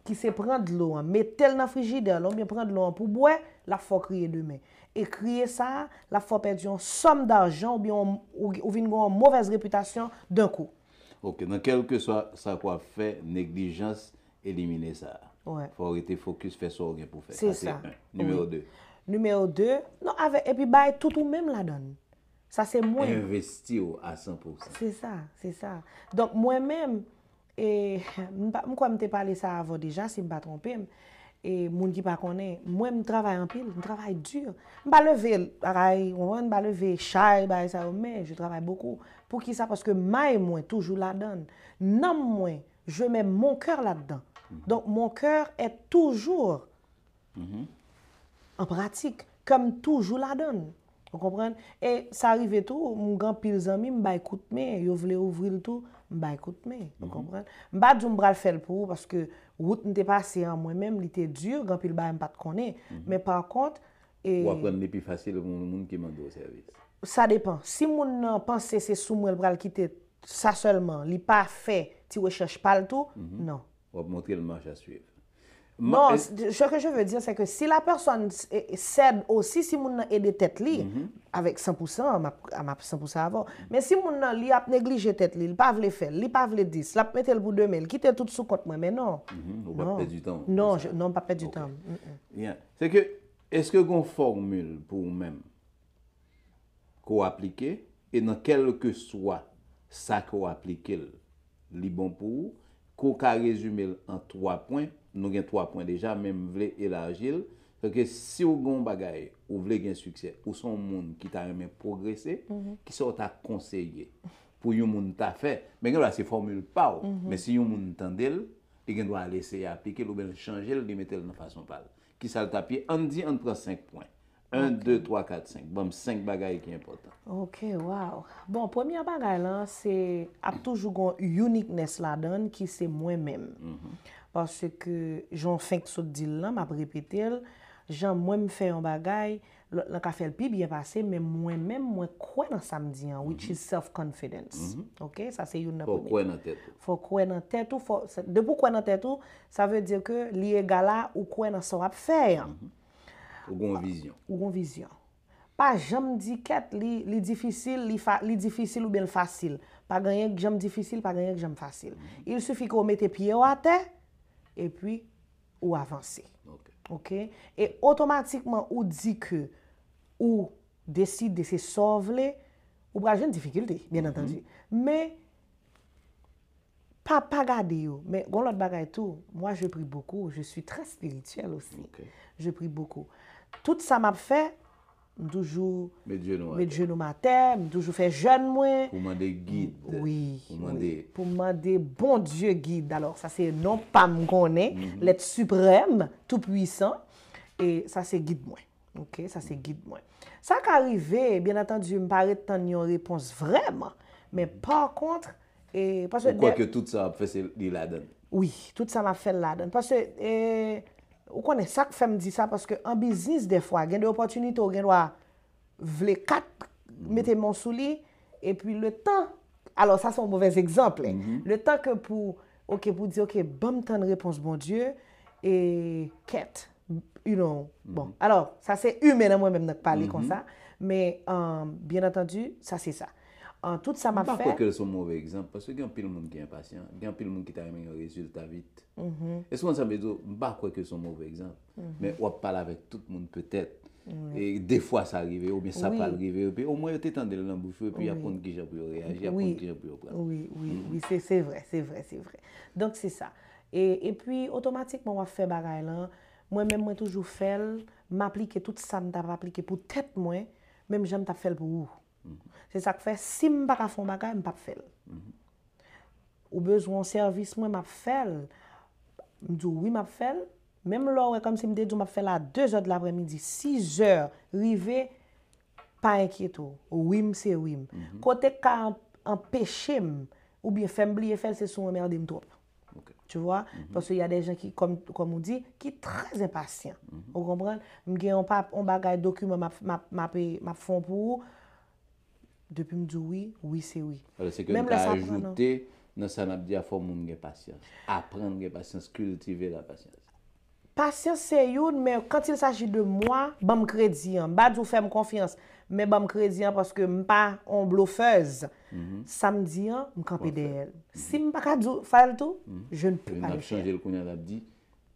ki se pran dlo an, mete l nan frijidè lan, oubyen pran dlo an pou bwè, l ap fè w kriye demen. E kriye sa a, l ap fè w pèdi yon sòm dajan, oubyen yon- ou, ou vin gen yon movèz repitasyon dan kou. Ok, nan kèlkeswa sa ke w ap fè, neglijans, elimine sa. Wè. Fò w rete fokis, fè sa w gen pou fè. Se Sa, sa. se un. Nimewo de. Nimewo de, non, avè, epi bay tout ou menm ladan l. Sa se mwen. Envesti w a san pou san. Se sa, se sa. Donk, mwen menm, e, m pa- m kwè m te pale sa avan deja, si m pa twonpe m. E moun ki pa konnen, mwen, m travay anpil, m travay di. M pa leve, bagay, w konprann, m pa leve chay, bagay sa yo, men je travaille beaucoup. Poukisa? Paske may mwen toujou ladan l. Nanm mwen, je mets mon cœur là-dedans. Donc, mon cœur est toujours an pratik. Kè m toujou ladan l. Ou konprann? E sa rive tou, m gen anpil zanmi, m bay kout men, yo vle ouvri l tou, m bay kout men. Ou konprann? M pa di w m pral fè l pou ou, paske wout m te pase an mwen menm, li te di, gen anpil bagay m pa t konnen. Men pa kont, e, Ou aprann li pi fasil pou yon moun ki mande w sèvis. Sa depan. Si moun nan panse se sou mwen l pral kite, sa sèlman, li pa fè ti rechèch pa l tou, non. W ap montre l mach a swiv. Non, ce que je veux dire, c'est que si la personne cède aussi, si moun nan ede tèt li, avèk san pou san, m ap, m ap san pou san avè w. Men si moun nan, li ap neglije tèt li, li pa vle fè l, li pa vle dis, l ap mete l pou demen, li kite tout sou kont mwen, men non. Mhm, ou p ap pèdi tan. Non, je, non, m p ap pèdi tan. Mm, mm. Yeah. Se ke, èske gen yon fòmil pou ou menm ke w aplike, e nan kèlkeswa sa ke w aplike l, li bon pou ou, ke w ka rezime l an twa pwen, nou gen twa pwen deja, men m vle elaji l, se ke si w gen yon bagay, ou vle gen siksè, ou se yon moun ki ta renmen pwogrese, kisa w ta konseye pou yon moun ta fè? Men gen dwa se fòmil pa w, men si yon moun tande l, li gen dwa al eseye aplike l oubyen l chanje l, li mete l nan fason pa l. Kisa l t ap ye? Ann di, ann pran senk pwen. En, de, twa, kat, senk. Ban m senk bagay ki enpòtan. Ok, wow. Bon, premye bagay lan, se ap toujou gon uniqueness ladan l ki se mwen menm. Paske, jan w fenk sot di l lan, m ap repete l, jan mwen m fè yon bagay, lòt lan ka fè l pi byen pase, men mwen menm, mwen kwè nan sa m di an, which is self-confidence. Ok? Sa se youn nan Fò w premye. Kwè nan tèt ou. Fò w kwè nan tèt ou, fò, sa- depi w kwè nan tèt ou, sa vle di ke li egal a ou kwè nan sa w ap fè an. Ou gen yon vizyon. Ou gen yon vizyon. Pa janm di kèt, li, li difisil, li, fa, li difisil oubyen l fasil. Pa gen anyen k janm difisil, pa gen anyen k janm fasil. Il suffit ke w mete pye w atè, epi ou avanse. Ok. Ok? E otomatikman, ou di ke ou deside se sa w vle, ou pral jwenn difikilte, byen antandi. Men, pa, pa gade yo. Men, gon lòt bagay tou, moi, je prie beaucoup, je suis très spirituelle aussi. Ok. Je prie beaucoup. Tout sa m ap fè, m toujou Met jenou met jenou m atè, m toujou fè jèn mwen. Pou mande gid. Wi, Pou mande wi. Pou mande Bondye gid. Alò, sa se non pa m konnen, lèt siprèm, tou pwisan. E sa se gid mwen. Ok, sa se gid mwen. Sa ka rive, byen antandi, m pa ret tann yon repons vrèman. Men pa kont, e, paske Ou kwè ke tout sa w ap fè, se li ladan l? Wi, tout sa m ap fè l ladan l. Paske, e, ou konnen sa k fè m di sa, paske an biznis, dèfwa, gen de opòtinite ou gen dwa vle kat, mete men w sou li, epi letan, alò sa se yon movèz egzanp, letan ke pou, ok, pou di, ok, ban m tann repons Bondye, e kèt, you know, bon, alò, sa se imen nan mwen menm nan k pale konsa, men, um, byen antandi, sa se sa. An tout sa m M ap pa fè, kwè ke l se yon move egzanp, paske gen anpil moun ki enpasyan, gen anpil moun ki ta renmen yon rezilta vit. Èske w konn sa m vle di w? M pa kwè ke se yon move egzanp, men w ap pale avèk tout moun petèt. E defwa sa rive, oubyen sa Wi. Pral rive, epi omwen yo te tande l nan bouch yo, epi y ap Wi. Konn kijan pou yo reyaji, y ap Wi. Konn kijan pou yo pran. Wi, wi, wi, se, se vre, se vre, se vre. Donk, se sa. E, epi, otomatikman, w ap fè bagay lan. Mwen menm, mwen toujou fè l, m aplike tout sa m t ap aplike pou tèt mwen, menm jan m t ap fè l pou ou. Se sa k fè, si m pa ka fè yon bagay, m p ap fè l. Ou bezwen yon sèvis mwen, m ap fè l. M di w wi, m ap fè l. Menm lè w wè kòmsi m te di w m ap fè l a de zè de laprèmidi, sis zè rive, pa enkyete w. Wi m se wi m. Kote k ka an- anpeche m, oubyen fè m bliye fè l, se si w anmède m twòp. Ok. Tu vois? Paske y a des gens qui, comme, comme on dit, qui très impatients. Ou konprann? M gen yon, pa, yon bagay, dokiman m ap, m ap, m ap, m ap fè w pou ou. Depi m di w wi, wi se wi. Alò, se ke Menm m lè ka sa pran nan- ajoute nan sa n ap di a, fò moun gen pasyans. Aprann gen pasyans, kiltive la pasyans. Pasyans se youn, men quand il s'agit de moi, ban m kredi an. M pa di w fè m konfyans, men ban m kredi an paske m pa on blofèz. Sa m di an, m kanpe dèyè l. Si m pa ka di w fè l tou, je ne peux N pas ap le faire. Chanje l kounye a, n ap di,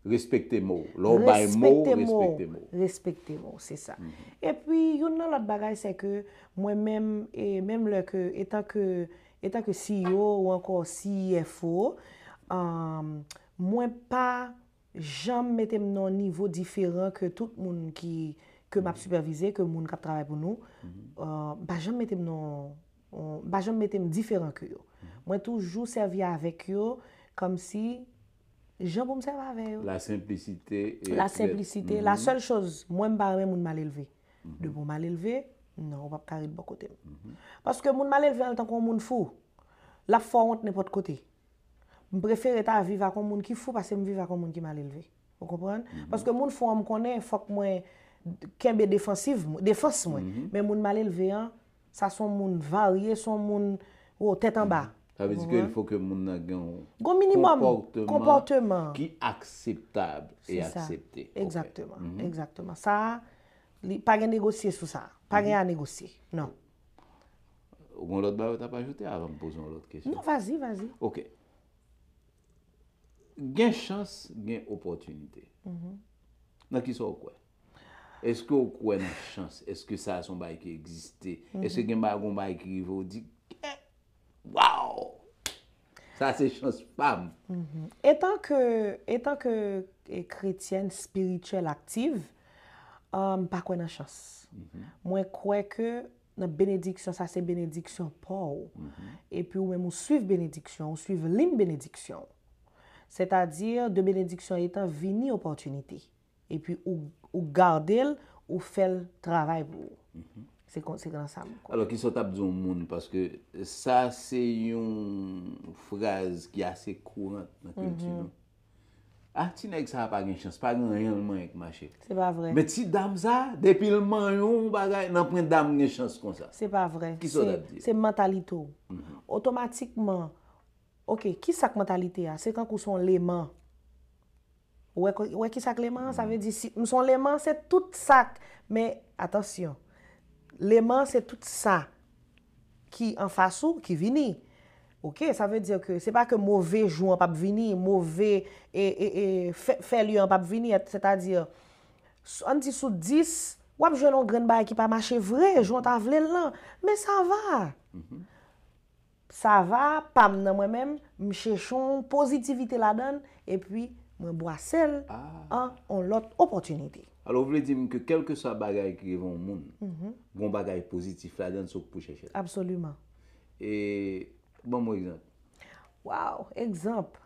respekte mo w. Lè w bay mo w, respekte mo w. Respekte mo w, se sa. Epi, youn nan lòt bagay, se ke mwen menm, e menm lè ke, etan ke, etan ke C E O ou ankò C F O, um, mwen pa janm mete m nan yon nivo diferan ke tout moun ki, ke m ap sipèvize, ke moun k ap travay pou nou. Euh, m pa janm mete m nan, m pa janm mete m diferan ke yo. Mwen toujou sèvi avèk yo kòmsi jan pou m sèvi avè yo. La simplicité. La simplicité. La seule chose, mwen m pa renmen moun mal éleve. Depi w mal éleve, Non, ou p ap ka ret bò kote m. Paske moun malelve an tankou yon moun fou. L ap fè w wont nenpòt kote. M prefere ta viv ak yon moun ki fou pase m viv ak yon moun ki malelve. Ou konprann? Paske moun fou an m konnen fòk mwen kenbe defansiv, defans mwen. Men moun malelve an, sa se yon moun varye, se yon moun, oh, tèt anba. Sa vle di ke il faut que moun nan gen yon Gon minimòm konpòteman ki akseptab e aksepte. Egzakteman, egzakteman. Sa, li pa gen negosye sou sa. Pa gen a negosye. Non. Ou gen lòt bagay ou t ap ajoute avan m poze yon lòt kesyon? Non, vazi, vazi. Ok. Gen chans, gen opòtinite. Nan kisa w kwè? Èske w kwè nan chans? Èske sa se yon bagay ki egziste? Èske gen bagay, yon bagay ki rive w di, eh, waw! Sa se chans pa m. Etan ke, etan ke e, kretyèn espirityèl aktiv, ah, m pa kwè nan chans. Mwen kwè ke nan benediksyon, sa se benediksyon pa w. Epi ou menm ou swiv benediksyon, ou swiv liy benediksyon. Sètadi, de benediksyon etan vini opòtinite. Epi ou, ou gade l, ou fè l travay pou ou. Se kon, se nan sa m kwè. Alò, kisa w t ap di yon moun? Paske sa se yon fraz ki ase kourant nan kilti nou. Ah, ti nèg sa a pa gen chans, pa gen anyen l manyen k mache. Se pa vre. Men ti dam sa, depi l manyen yon bagay, nan pwen dam gen chans konsa. Se pa vre. Kisa w t ap di? Se mantalite w. Otomatikman, ok, ki sa k mantalite a? Se kankou se yon leman. Ou wè, ou wè ki sa k leman an? Sa vle di, si m se yon leman, se tout sa k, men, atansyon, leman an se tout sa ki anfas ou, ki vini. Ok, sa vle di ke se pa ke move jou an p ap vini, move e, e, e, fè, fè lye an p ap vini, sètadi, ann di sou dis, w ap jwenn yon grenn bagay ki pa mache vre, jan w ta vle l lan, men sa va. Sa va, pa m nan mwen menm, m chèche yon pozitivite ladan l, epi mwen bwase l an yon lòt opòtinite. Alò, ou vle di m ke kèlkeswa bagay ki rive yon moun, gen yon bagay pozitif ladan l, se ou k pou chèche l. Absoliman. E, ban m yon egzanp. Waw, egzanp.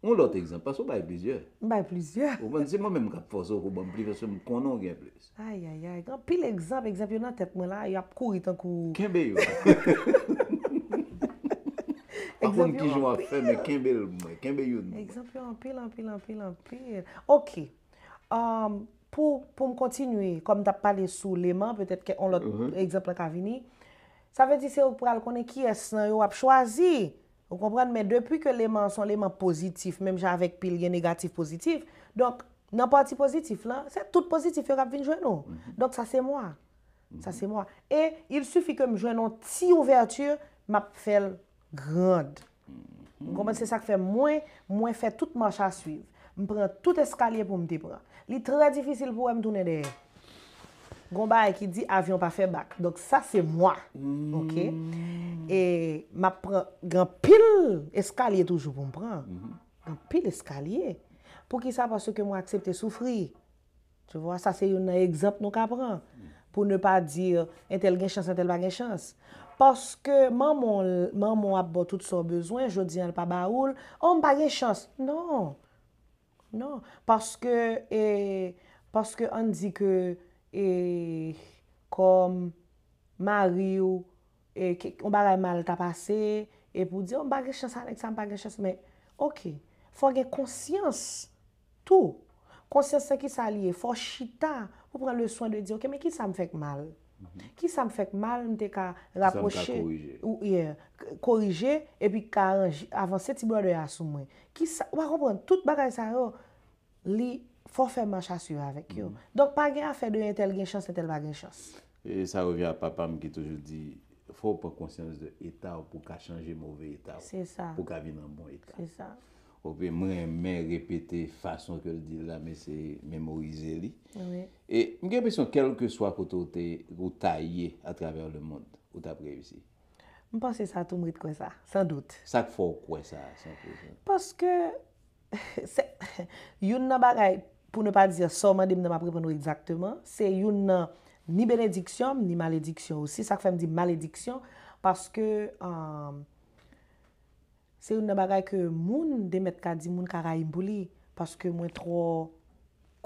Yon lòt egzanp, paske w bay plizyè. M bay plizyè. Ou konprann, se mwen menm k ap fòse w pou ban m plis, paske m konnen w gen plis. Ayayay, gen anpil egzanp, egzanp yo nan tèt mwen la, y ap kouri tankou. Kenbe yo. Pa konn kijan w ap fè, men kenbe l pou mwen, kenbe youn pou mwen. Egzanp yo anpil, anpil, anpil, anpil. Ok. Um, pou, pou m kontinye, kòm m t ap pale sou leman, petèt ke yon lòt egzanp lan ka vini. Sa vle di se ou k pral konnen kiyès nan yo w ap chwazi. Ou konprann? Men depi ke leman an se yon leman pozitif, menm jan avèk pil gen negatif pozitif, donk, nan pati pozitif lan, se tout pozitif yo k ap vin jwenn ou. Donk, sa se mwa. Sa se mwa. E il suffit ke m jwenn yon ti ouvèti, m ap fè l grand. Ou konprann? Se sa k fè mwen, mwen fè tout mach a swiv. M pran tout eskalye pou m te pran. Li trè difisil pou wè m tounen dèyè. Gon bagay ki di avyon pa fè bak. Donk sa se mwa. Ok? E m ap pran gen anpil eskalye toujou pou m pran. Gen anpil eskalye. Poukisa? Paske mwen aksepte soufri. Tu vois, sa se youn nan egzanp nou ka pran. Pou ne pa di entèl gen chans, entèl pa gen chans. Paske manman w, manman w ap ba w tout sa w bezwen, jodi a l pa ba ou l, oh, m pa gen chans. Non. Non. Paske, e, paske ann di ke, e, kòm mari w, e, ke, yon bagay mal ta pase, epi w di, oh, m pa gen chans a nèg sa, m pa gen chans, men, ok, fò w gen konsyans tou. Konsyans lan ki sa li ye? Fò w chita pou pran le swen de di, ok, men ki sa m fè k mal? Ki sa m fè k mal, m te ka rapwoche, ou, yeah, korije, epi ka ranje, avanse ti brother a sou mwen? Ki sa, ou pa konprann, tout bagay sa yo, li, fò w fè mach a swiv avèk yo. Donk, pa gen afè de entèl gen chans, entèl pa gen chans. E sa revyen a papa m ki toujou di, fò w pran konsyans de eta w pou w ka chanje move eta w. Se sa. Pou w ka vin an bon eta. Se sa. Oke, mwen renmen repete fason ke l di l la, men se memorize li. Wi. E m gen enpresyon, kèlkeswa kote w te, ou ta ye atravè lemonn, ou t ap reyisi. M panse sa tou, m ret kwè sa, san dout. Sa k fè w kwè sa, san dout? Paske se, youn nan bagay, pou ne pa di sa w mande m nan, m ap reponn ou egzakteman, se youn nan ni benediksyon m, ni malediksyon osi. Sa k fè m di malediksyon, paske, um, se youn nan bagay ke moun, de mèt ka di, moun ka rayi m pou li, paske mwen twò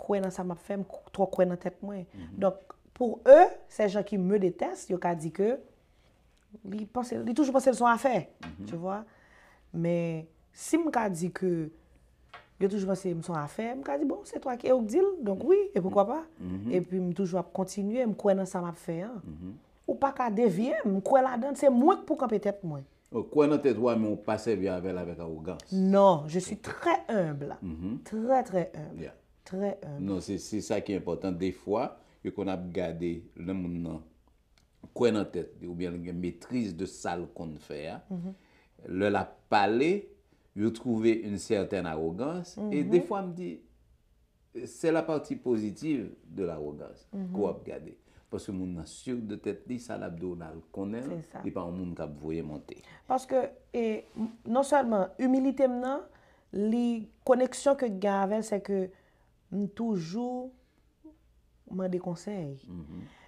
kwè nan sa m ap fè, m twò kwè nan tèt mwen. Donk, pour eux, ces gens qui me détestent, yo ka di ke li panse, li toujou panse l se yon afè, tu vois. Men si m ka di ke yo toujou panse m se yon afè, m ka di, bon, c'est toi qui, e ou k di l, donc oui, et pourquoi pas? Epi m toujou ap kontinye, m kwè nan sa m ap fè an. Ou pa ka devye m, m kwè ladan l, se mwen k pou kanpe tèt mwen. Ou kwè nan tèt ou a, men ou pa sèvi avè l avèk awogans. Non, je suis très humble. Très, très humble. Yeah. Très humble. Non, se se sa ki enpòtan. Defwa, yo konn ap gade lè moun nan kwè nan tèt li oubyen l gen metriz de sa l konn fè a. Lè l ap pale, yo twouve une certaine arrogance. E defwa, m di, c'est la partie positive de l'arrogance ke w ap gade. Paske moun nan sur de tèt li, sa l ap di w la, l konnen l, Se sa. Li pa yon moun k ap voye monte. Paske e, m- non sèlman imilite m nan, li koneksyon ke m gen avè l, se ke m toujou mande konsèy.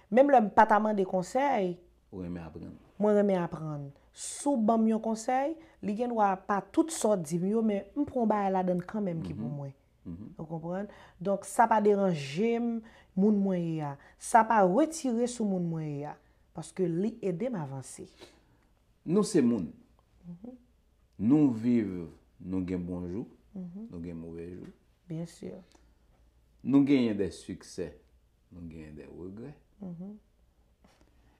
Menm lè m pa ta mande konsèy, Ou renmen aprann. Mwen renmen aprann. Si w ban m yon konsèy, li gen dwa pa tout sa w di m yo, men m pran yon bagay ladan l kanmenm ki pou mwen. Ou konprann? Donk, sa pa deranje m, moun mwen ye a. Sa pa retire sou moun mwen ye a. Paske li ede m avanse. Nou se moun. Nou viv, nou gen bon jou, nou gen move jou. Byen si. Nou genyen de siksè, nou genyen de regrè.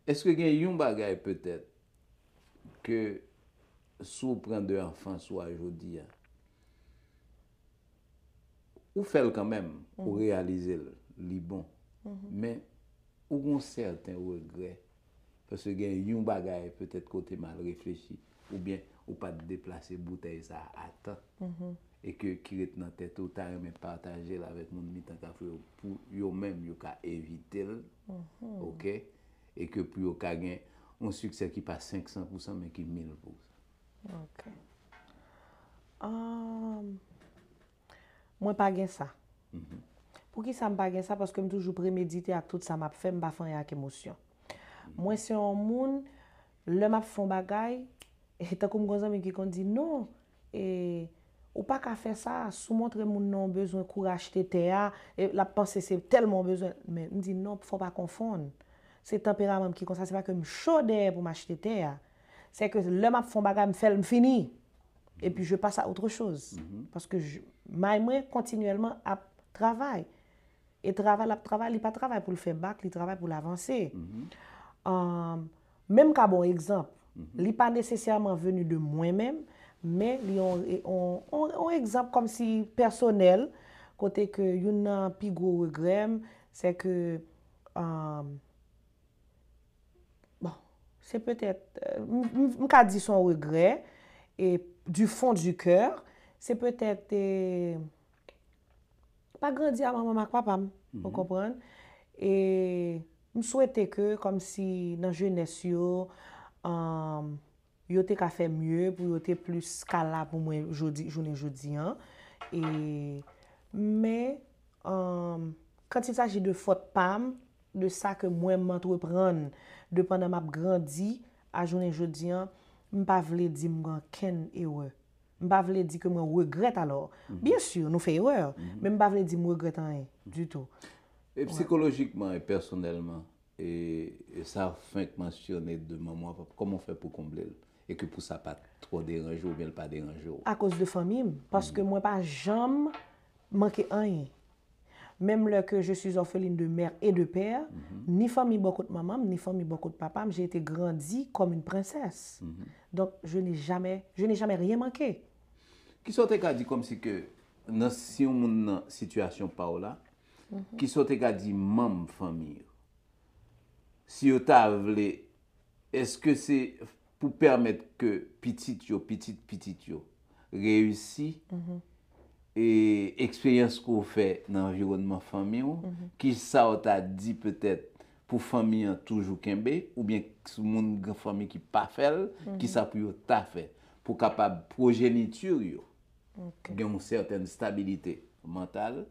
Èske gen yon bagay petèt ke si w pran de anfans ou a jodi a, ou fè l kanmenm, ou reyalize l, li bon. Men, ou gon sèten regrè, paske gen yon bagay petèt ke w te mal reflechi, oubyen ou pa t deplase boutèy sa a a tan, e ke ki ret nan tèt ou, ou ta renmen pataje l avèk moun mitan kafe yo, pou yo menm, yo ka evite l, oke? E ke pou yo ka gen yon siksè ki pa senk san pou san, men ki mil pou san. Ok. Ahn, mwen pa gen sa. Poukisa m pa gen sa? Paske m toujou premedite ak tout sa m ap fè, m pa fè anyen ak emosyon. Mwen se yon moun, lè m ap fè yon bagay, e tankou m gon zanmi ki konn di, non, e, ou pa ka fè sa, si w montre moun nan w bezwen kouri achte tè a, e l ap panse se tèlman w bezwen, men m di, non, fò w pa konfonn. Se tanperaman m ki konsa, se pa ke m cho dèyè pou m achte tè a. Se ke lè m ap fè yon bagay, m fè l, m fini. Epi je passe à autre chose. Paske je- may mwen kontinyèlman ap travay. E travay l ap travay, li pa travay pou l fè bak, li travay pou l avanse. Ahn, men m ka ba w egzanp. Li pa nesesèman veni de mwen menm, men li yon, yon, yon, yon egzanp kòmsi pèsonèl, kote ke youn nan pi gwo regrè m, se ke, ahn, bon, se petèt, euh, m, m, m ka di se yon regrè, e du fond du cœur, se petèt, e, pa grandi a manman m ak papa m, ou konprann? E m swete ke, kòmsi nan jenès yo, um, yo te ka fè mye, pou yo te plis ka la pou mwen jodi, jounen jodi an. E, men, um, quand il s'agit de fòt pa m, de sa ke mwen m antreprann, de pandan m ap grandi, a jounen jodi an, m pa vle di m gen ankenn erè. M pa vle di ke mwen regrèt alò. Byen si, nou fè erè, men m pa vle di m regrèt anyen, ditou. E sikolojikman e pèsonèlman, e, e sa w fenk mansyone de manman w, kòman w fè pou konble l? E ke pou sa pa twò deranje w oubyen l pa deranje w? Akoz de fanmi m, paske mwen pa janm manke anyen. Menm lè ke je suis orpheline de mère et de père, ni fanmi bò kot manman m, ni fanmi bò kot papa m, j'ai été grandi comme une princesse. Donc, je n'ai jamais, je n'ai jamais rien manqué. Kisa w te ka di kòmsi ke nan si yon moun nan sitiyasyon pa w la, kisa w te ka di manm fanmi yo? Si yo ta vle, èske se pou pèmèt ke pitit yo, pitit pitit yo reyisi, e eksperyans ke w fè nan anviwònman fanmi w, kisa w ta di petèt pou fanmi an toujou kenbe, oubyen moun gen fanmi ki pa fè l, kisa pou yo ta fè pou kapab pwojeniti yo gen yon sètèn stabilite mantal,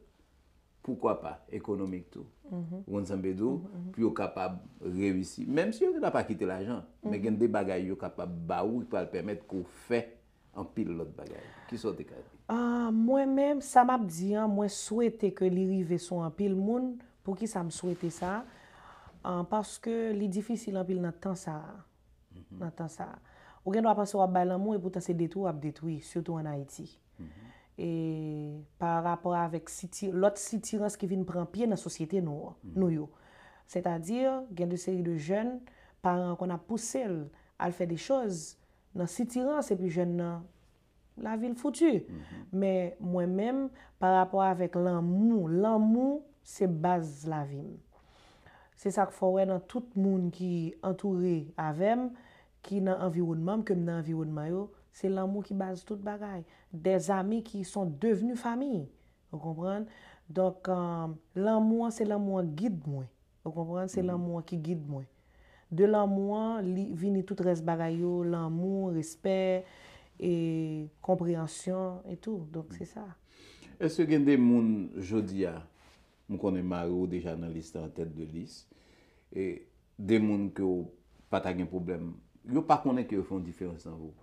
poukwa pa ekonomik tou. Ou konn sa m vle di w? Pou yo kapab reyisi. Menm si yo gentan pa kite lajan, men gen de bagay yo kapab ba ou ki pral pèmèt ke w fè anpil lòt bagay. Kisa w te ka di? Ah, mwen menm, sa m ap di an, mwen swete ke li rive sou anpil moun. Poukisa m swete sa? An, paske li difisil anpil nan tan sa a. Nan tan sa a. Ou gen dwa panse w ap bay lanmou, epoutan se detwi w ap detwi, sitou ann Ayiti. E pa rapò avèk siti-, lòt sitirans ki vin pran pye nan sosyete nou, nou yo. Sètadi, gen de seri de jèn, paran an konn ap pouse l al fè de choz nan sitirans, epi jèn nan lavi l fouti. Men mwen menm, pa rapò avèk lanmou, lanmou se baz lavi m. Se sa k fè w wè nan tout moun ki antoure avè m, ki nan anviwònman m, ke m nan anviwònman yo, se lanmou ki baz tout bagay. Des amis qui sont devenus famille. Ou konprann? Donk, euh, lanmou an, se lanmou an gid mwen. Ou konprann? Se lanmou an ki gid mwen. De lanmou an, li vini tout rès bagay yo, lanmou, respè, e konpreyansyon, e tou. Donk, se sa. Èske gen de moun jodi a, m konnen mari w deja nan lis la, an tèt de lis, e de moun ke w pa ta gen pwoblèm, yo pa konnen ke yo fè yon diferans nan vi w.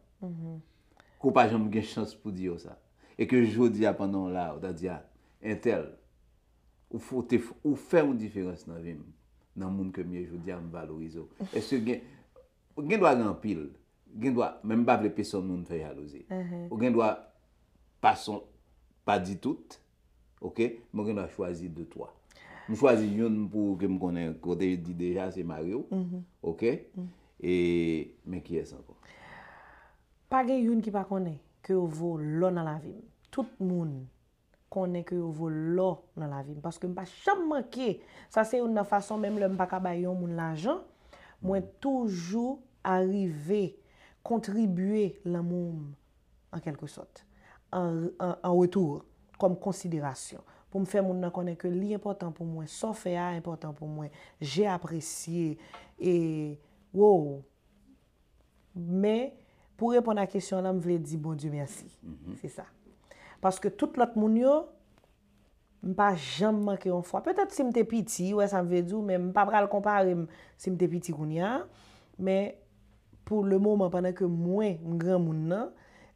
Ke w pa janm gen chans pou di yo sa. E ke jodi a, pandan w la, ou ta di, a, entèl, ou fote, ou fè yon diferans nan vi m, nan moun ke m ye jodi a, m valorize w. Èske gen, gen dwa gen anpil, gen dwa, men m pa vle pèsonn moun fè jalouzi. Ou gen dwa pa son, pa di tout, oke, men w gen dwa chwazi de twa. M chwazi youn pou ke m konnen, kote di deja se mari w, oke? E, men kiyès ankò? Pa gen youn ki pa konnen ke yo vo lò nan lavi m. Tout moun konnen ke yo vo lò nan lavi m, paske m pa janm manke. Sa se youn nan fason, menm lè m pa ka bay yon moun lajan, mwen toujou arive kontribye lanmou m, an kèlke sòt, an, an, an retou, kòm konsiderasyon, pou m fè moun nan konnen ke li enpòtan pou mwen, sa w fè a enpòtan pou mwen, j'ai apprécié, e, wow, Men, pou reponn a kesyon lan, m vle di Bondye mèsi. Se sa. Paske tout lòt moun yo, m pa janm manke yon fwa. Petèt si m te piti, ou wè sa m vle di w, men m pa pral konpare m si m te piti kounye a. Men, pou le moman, pandan ke mwen, m granmoun nan,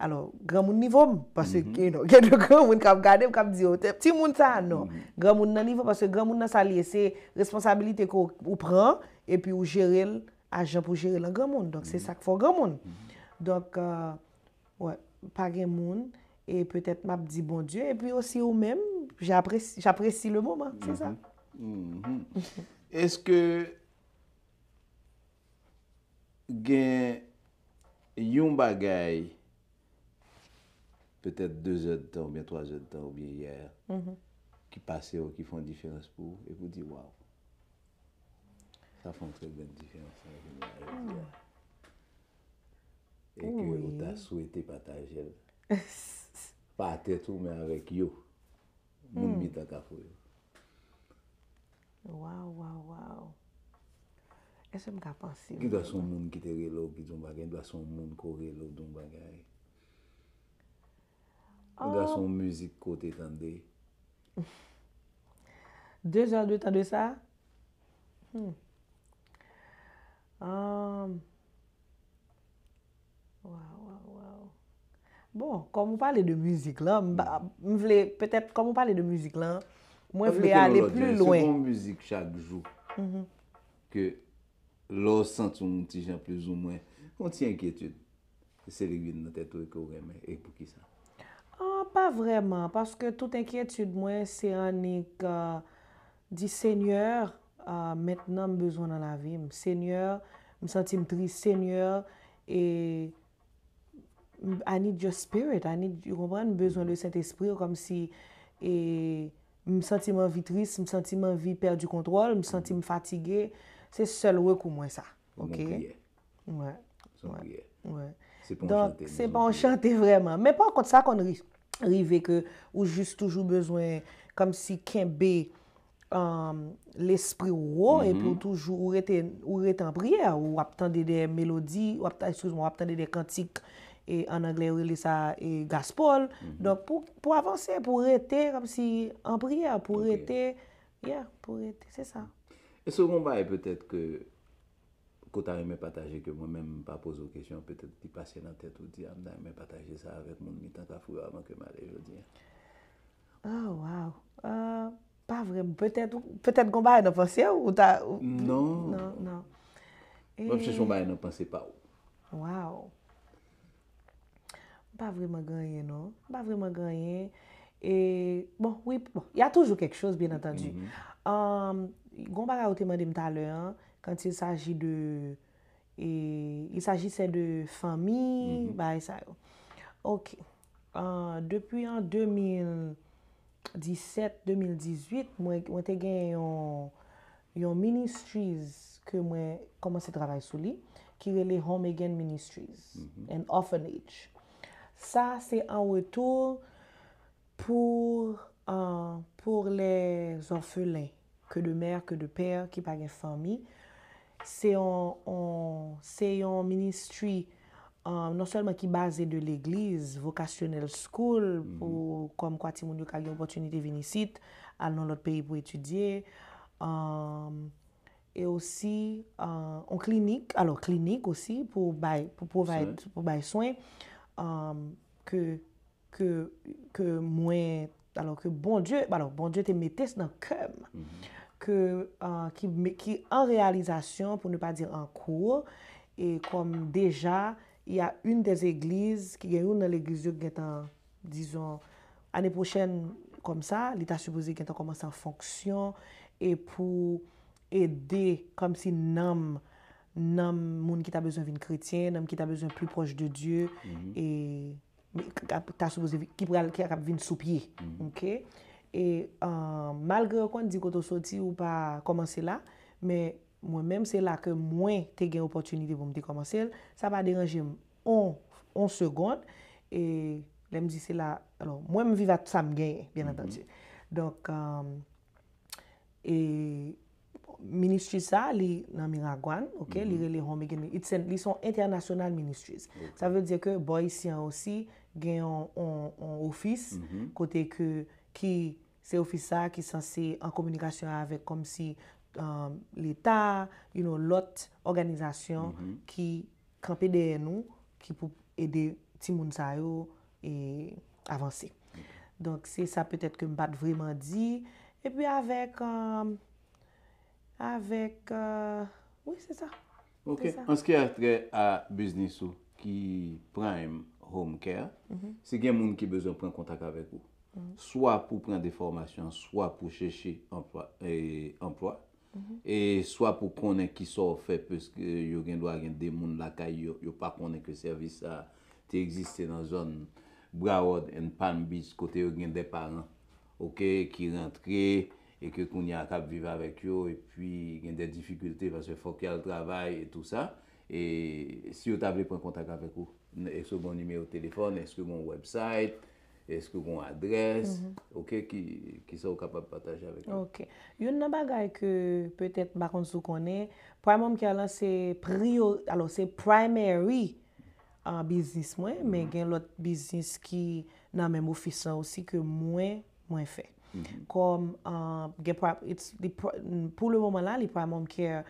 alò, granmoun nivo m, paske, you know, gen de granmoun k ap gade m, k ap di, "Oh, timoun sa a, non." Granmoun nan nivo, paske granmoun nan sa l ye, se responsabilite ke w, ou pran, epi ou jere l a jan pou jere l an granmoun. Donk, se sa k fè w granmoun. Donk, euh, wè, pa gen moun, e petèt m ap di Bondye, epi osi ou menm, j'apprécie, j'apprécie le moment, se sa. Èske gen yon bagay, petèt de zè de tan oubyen twa zè de tan oubyen yè, ki pase w, ki fè yon diferans pou ou, epi w di, "Waw, sa fè yon trè grann diferans nan vi m la jodi a." E ke ou ta swete pataje l. Pa tèt ou, men avèk yo. Moun mitan kafou yo. Waw, waw, waw. Èske m ka panse? Gen dwa se yon moun ki te rele w, ki di yon bagay, gen dwa se yon moun ke w rele w, di yon bagay. Gen dwa se yon mizik ke w te tande. De zè de tan de sa? Hmm. Um, Waw, waw, waw. Bon, kòm ou pale de mizik lan, m pa, m vle, petèt, kòm ou pale de mizik lan, mwen vle ale pli lwen. Se pa yon mizik chak jou ke lè w santi w yon ti jan plizoumwen, yon ti enkyetid, se li ki vin nan tèt ou e ke w renmen, e poukisa? Ah, pa vrèman, paske tout enkyetid mwen, se annik, euh, di, Senyè, ah, mentnan m bezwen w nan lavi m. Senyè, m santi m tris. Senyè, e, m, I need your spirit. I need, ou konprann? M bezwen le Sentespri w, kòmsi, e, m santi m anvi tris, m santi m anvi pèdi kontwòl, m santi m fatige. Se sèl rekou mwen sa. Oke? Wè. Se yon priyè. Se pa yon chante. Donk, se pa yon chante vrèman. Men pa kont, sa konn ri-, rive ke ou jis toujou bezwen kòmsi kenbe, um, lespri w wo, epi ou toujou, ou rete, ou rete an priyè, ou ap tande de melodi, ou ap ta-, eskize mwen, ou ap tande de kantik, e an anglè yo rele sa, e, gospel. Donk, pou, pou avanse, pou rete kòmsi an priyè, pou rete, yeah, pou rete, se sa. Èske w gen yon bagay petèt ke ke w ta renmen pataje ke mwen menm m pa poze w kesyon, petèt li pase nan tèt ou, di, "A, m ta renmen pataje sa avèk moun mitan kafou yo avan ke m ale jodi a"? Oh, wow. Euh, Pa vrèman. Petèt, petèt gon bagay nan panse w, ou ta. Ou, Non. Non, non. M ap chèche yon bagay nan panse pa w. Wow. M pa vrèman gen anyen, non. M pa vrèman gen anyen. E, bon, wi, bon, il y a toujours quelque chose, bien entendu. Um, gon bagay ou te mande m talè an, quand il s'agit de, e, il s'agissait de fanmi, bagay sa yo. Ok. Uh, depi an de mil disèt, de mil dizuit, mwen, mwen te gen yon, yon ministries ke mwen kòmanse travay sou li, ki rele Home Again Ministries and Orphanage. Sa, se an retou pou, uh, pour les orphelins, que de mère, que de père, ki pa gen fanmi. Se yon, yon, se yon ministry, um, non sèlman ki baze de legliz, vocational school, pou kòm kwa timoun yo ka gen opòtinite vin isit, al nan lòt peyi pou etidye. Um, e osi, uh, yon klinik, alò klinik osi pou bay, pou provide, pou bay swen, um, ke ke, ke mwen, alò ke Bondye, alò Bondye te mete nan kè m, ke, uh, ki, ki an reyalizasyon, pour ne pas dire en cours, e kòm deja, il y a une des églises, ki gen youn nan legliz yo ki gentan, dizon, ane pwochèn, kòm sa, li ta sipoze gentan kòmanse an fonksyon, e pou ede, kòmsi nanm, nanm moun ki ta bezwen vin kretyen, nanm ki ta bezwen pli pwòch de Dye, e men k- k- ap- ta sipoze vi- ki pral ki ap vin sou pye. Ok? E uh, malgre yo konn di kote w soti ou pa kòmanse la, men mwen menm se la ke mwen te gen opòtinite pou m te kòmanse l, sa pa deranje m on, on segonn. E lè m di se la, alò mwen m viv ak sa m genyen, byen antandi. Donk um, e ministry sa li nan Miragwàn, ok, li rele Home Again, it's an, li son international ministries. Sa vle di ke bò isi an osi gen yon, yon, yon ofis kote ke ki se ofis sa ki sanse an kominikasyon avèk kòmsi um, leta, you know, lòt òganizasyon ki kanpe dèyè nou, ki pou ede timoun sa yo e avanse. Donk se sa petèt ke m pa t vrèman di. Epi avèk um, avèk uh, wi se sa. Ok, an se ki a trè a biznis ou ki Prime Home Care, si gen moun ki bezwen pran kontak avèk ou, swa pou pran de fòmasyon, swa pou chèche anplwa, e, anplwa, e swa pou konnen ki sa w fè, paske yo gen dwa gen de moun lakay yo, yo pa konnen ke sèvis sa te egziste nan zòn Broward and Palm Beach, kote yo gen de paran, ok, ki rantre e ke kounye a k ap viv avèk yo, epi gen de difikilte paske fòk y al travay e tou sa. E si yo ta vle pran kontak avèk ou, èske w gen yon nimewo telefòn, èske w gen yon website, èske w gen yon adrès, ok, ki, ki sa w kapab pataje avèk nou? Ok. Youn nan bagay ke petèt m pa konn si w konnen, Prime Home Care lan se priyo, alò se primary uh, biznis mwen, men gen lòt biznis ki nan menm ofis lan osi ke mwen, mwen fè. Kòm uh, gen pra- it's the pro- pou le moman la, li Prime Home Care,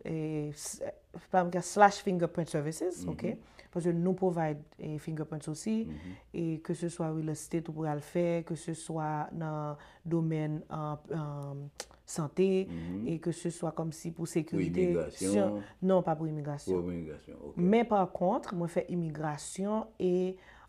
eh, s- Prime Home Care slash Fingerprint Services, ok? Paske nou provide eh, fingerprints osi, e ke se swa real estate ou pral fè, ke se swa nan domèn uh, um, sante, e ke se swa kòmsi pou sekirite. Imigrasyon? Non, pa pou imigrasyon. Pou imigrasyon, ok. Men pa kont, mwen fè imigrasyon e,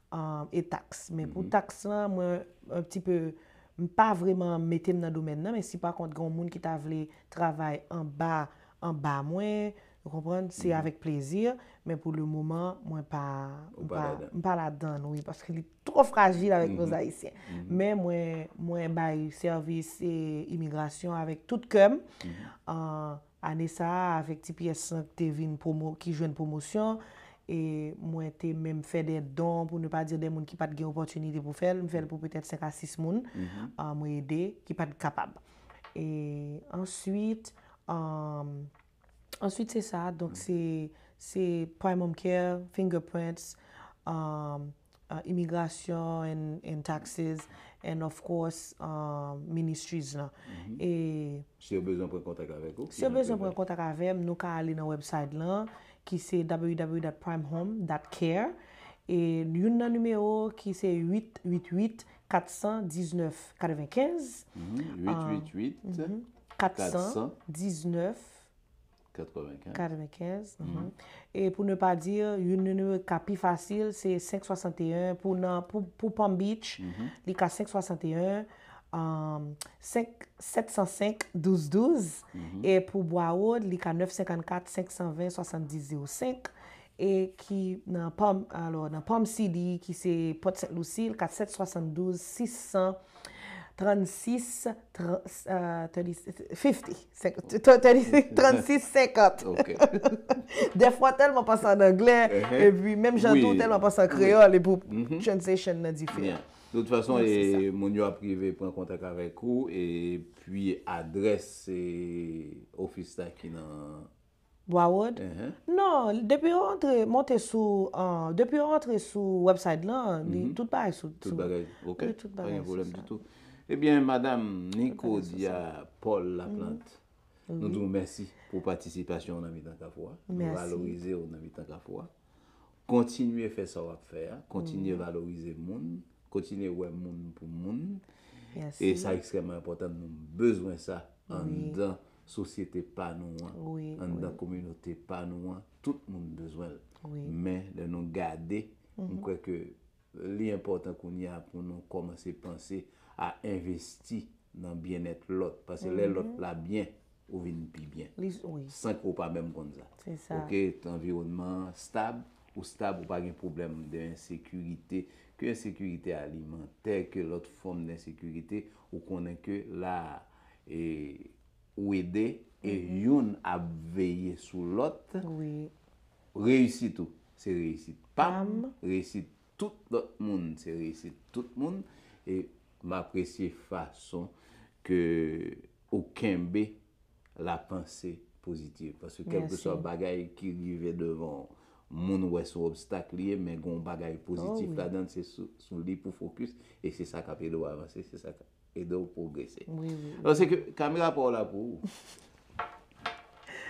um, e taks. Men pou taks lan, mwen, un petit peu, m pa vrèman mete m nan domèn nan, men si pa kont, gen yon moun ki ta vle travay anba, anba mwen, ou konprann, se avèk plezi, men pou le moman, mwen pa, m pa, m pa ladan l, wi, paske li twò frajil avèk nou Ayisyen. Men mwen, mwen bay sèvis e imigrasyon avèk tout kè m. An, ane sa a, avèk T P S lan ki te vin pwomo, ki jwenn pwomosyon, e mwen te menm fè de don, pou ne pa di de moun ki pa t gen opòtinite pou fè l, m fè l pou petèt senk a sis moun, an, mwen ede, ki pa t kapab. E answit, an, answit se sa, donk se, se Prime Home Care, Fingerprints, an, uh, imigrasyon and, and taxes, and of course, uh, ministries lan. E Si yo bezwen pran kontak avèk ou, si yo bezwen pran kontak avè m, nou ka ale nan website lan, ki se w w w dot prime home dot care. E youn nan nimewo ki se uit uit uit kat san diznèf katrevenkenz. Mhm. Huit huit huit, mhm. Kat san diznèf katrevenkenz. Katrevenkenz, mhm. E pou ne pa di, youn nan nimewo ki ka pi fasil, se senk swasanteyen pou nan, pou, pou Palm Beach, li ka senk swasanteyen, um, senk, sèt san senk, douz douz, e pou Broward, li ka nèf senkannkat, senk san ven, swasanndis zewo senk, e ki nan Palm, alò, nan Palm City, ki se Port Saint Lucie, kat sèt swasandouz, sis san trannsis, tran-, euh, trannsis, fifty, senk-, trannsis senkant. Ok. Dèfwa tèlman panse an anglè, epi menm jan tou tèlman panse an kreyòl, epi transition nan diferan. Byen. De tout fason, e, moun yo ap rive pran kontak avèk ou, epi adrès, e, ofis la ki nan Broward? Non, depi yo antre, monte sou, ah, depi yo antre sou website lan, li, tout bagay sou, tout bagay, ok, tout bagay pa gen pwoblèm ditou. Ebyen, madanm Nicodia Paul Laplante, nou di w mèsi pou patisipasyon w nan mitan Kafou a. Nou valorize w nan mitan Kafou a. Kontinye fè sa w ap fè a, kontinye valorize moun, kontinye wè moun pou moun. E sa ekstrèmman enpòtan, nou bezwen sa anndan sosyete pa nou an, anndan kominote pa nou an, tout moun bezwen l. Men lè nou gade, m kwè ke li enpòtan kounye a pou nou kòmanse panse a envesti nan byennèt lòt. Paske lè lòt la byen, ou vin pi byen. San ke w pa menm konn sa. Ok, anviwònman an stab, ou stab, ou pa gen pwoblèm de ensekirite, ke ensekirite alimantè, ke lòt fòm densekirite, ou konnen ke la a, e, ou ede, e youn ap veye sou lòt. Reyisit ou, se reyisit pa m, reyisit tout lòt moun, se reyisit tout moun. E m apresye fason ke ou kenbe lapanse pozitiv. Paske kèlkeswa bagay ki rive devan w, moun wè se yon obstak li ye, men gen yon bagay pozitif ladan l, se sou, sou li pou fokis, e se sa k ap ede w avanse, se sa k ap ede w pwogrese. Alò, se ke kamera pa w la pou ou.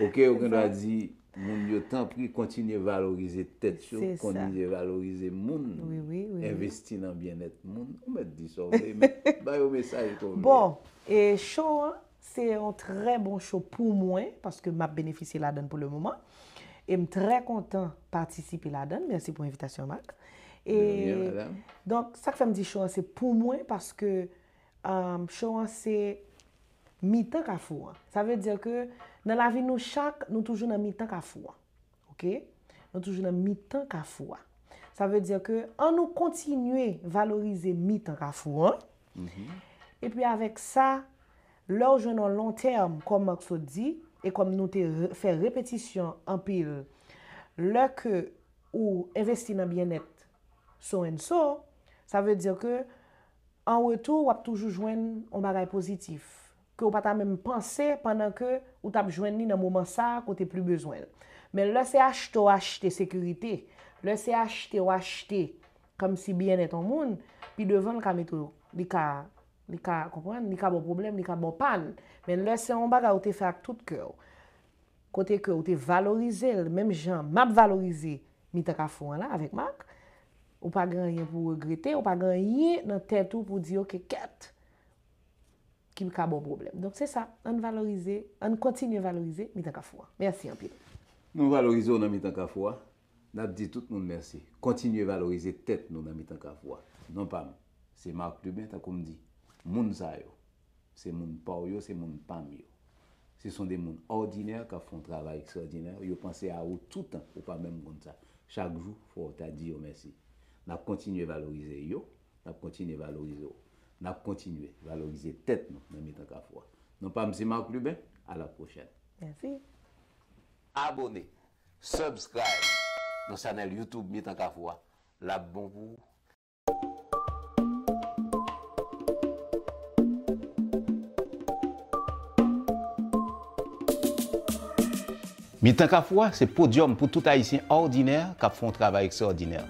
Ok, ou gen dwa di moun yo, tanpri, kontinye valorize tèt yo, kontinye valorize moun, envesti nan byennèt moun. Ou mèt di sa w vle, men ba yo mesaj ke w vle. Bon, e show an, se yon trè bon show pou mwen, paske m ap benefisye ladan l pou le moman. E m trè kontan patisipe ladan l. Mèsi pou envitasyon, Marc. E donk, sa k fè m di show an se pou mwen, paske, um, show an se mitan Kafou an. Sa vle di ke nan lavi nou chak, nou toujou nan mitan Kafou an. Ok? Nou toujou nan mitan Kafou a. Sa vle di ke ann nou kontinye valorize mitan Kafou an. Epi avèk sa, lè w jwenn yon long term, kòm Marc sot di, e kòm nou te re-, fè repetisyon anpil, lè ke ou envesti nan byennèt so and so, sa vle di ke an retou, w ap toujou jwenn yon bagay pozitif ke w pa ta menm panse pandan ke ou t ap jwenn li nan moman sa a kote pli bezwen l. Men lè se achte w achte sekirite, lè se achte w achte kòmsi byennèt yon moun, pi devan l ka mete w, li ka, li ka, konprann, li ka ba w pwoblèm, li ka ba w pàn. Men lè se yon bagay ou te fè ak tout kè w, kote ke ou te valorize l, menm jan m ap valorize mitan Kafou an la avèk Marc, ou pa gen anyen pou w regrete, ou pa gen anyen nan tèt ou pou w di, "Ok, kèt, ki ka ba w pwoblèm." Donk, se sa, ann valorize, ann kontinye valorize mitan Kafou an. Mèsi anpil. Nou valorize w nan mitan Kafou a. N ap di tout moun mèsi. Kontinye valorize tèt nou nan mitan Kafou a. Non pa m, se Marc Lubin, tankou m di, moun sa yo, se moun pa w yo, se moun pa m yo. Ce sont des moun òdinè k ap fè yon travay ekstraòdinè. Yo panse a ou toutan, ou pa menm konn sa. Chak jou, fò w ta di yo mèsi. N ap kontinye valorize yo, n ap kontinye valorize w. N ap kontinye valorize tèt nou nan mitan Kafou a. Non pa m se Marc Lubin, à la prochaine. Mèsi. Abone, subscribe nan chanèl YouTube Mitan Kafou a. L ap bon pou ou. Mitan Kafou a se podyòm pou tout Ayisyen òdinè k ap fè yon travay ekstraòdinè.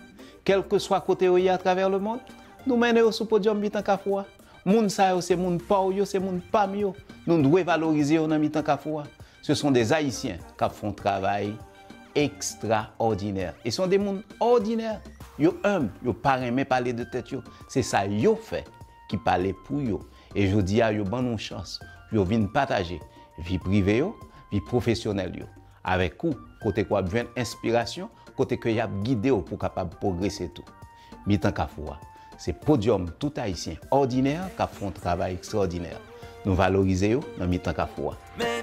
Kèlkeswa kote yo ye atravè lemonn, nou mennen yo sou podyòm Mitan Kafou a. Moun sa yo se moun pa w yo, se moun pa m yo. Nou dwe valorize yo nan mitan Kafou a. Ce sont des Haïtiens k ap fè yon travay ekstraòdinè. E se yon de moun òdinè. Yo enb, yo pa renmen pale de tèt yo. Se sa yo fè ki pale pou yo. E jodi a, yo ban nou chans pou yo vin pataje vi prive yo, vi pwofesyonèl yo avèk ou, kote ke w ap jwenn enspirasyon, kote ke y ap gide w pou w kapab pwogrese tou. Mitan Kafou a, se podyòm tout Ayisyen òdinè k ap fè yon travay ekstraòdinè. Nou valorize yo nan Mitan Kafou a.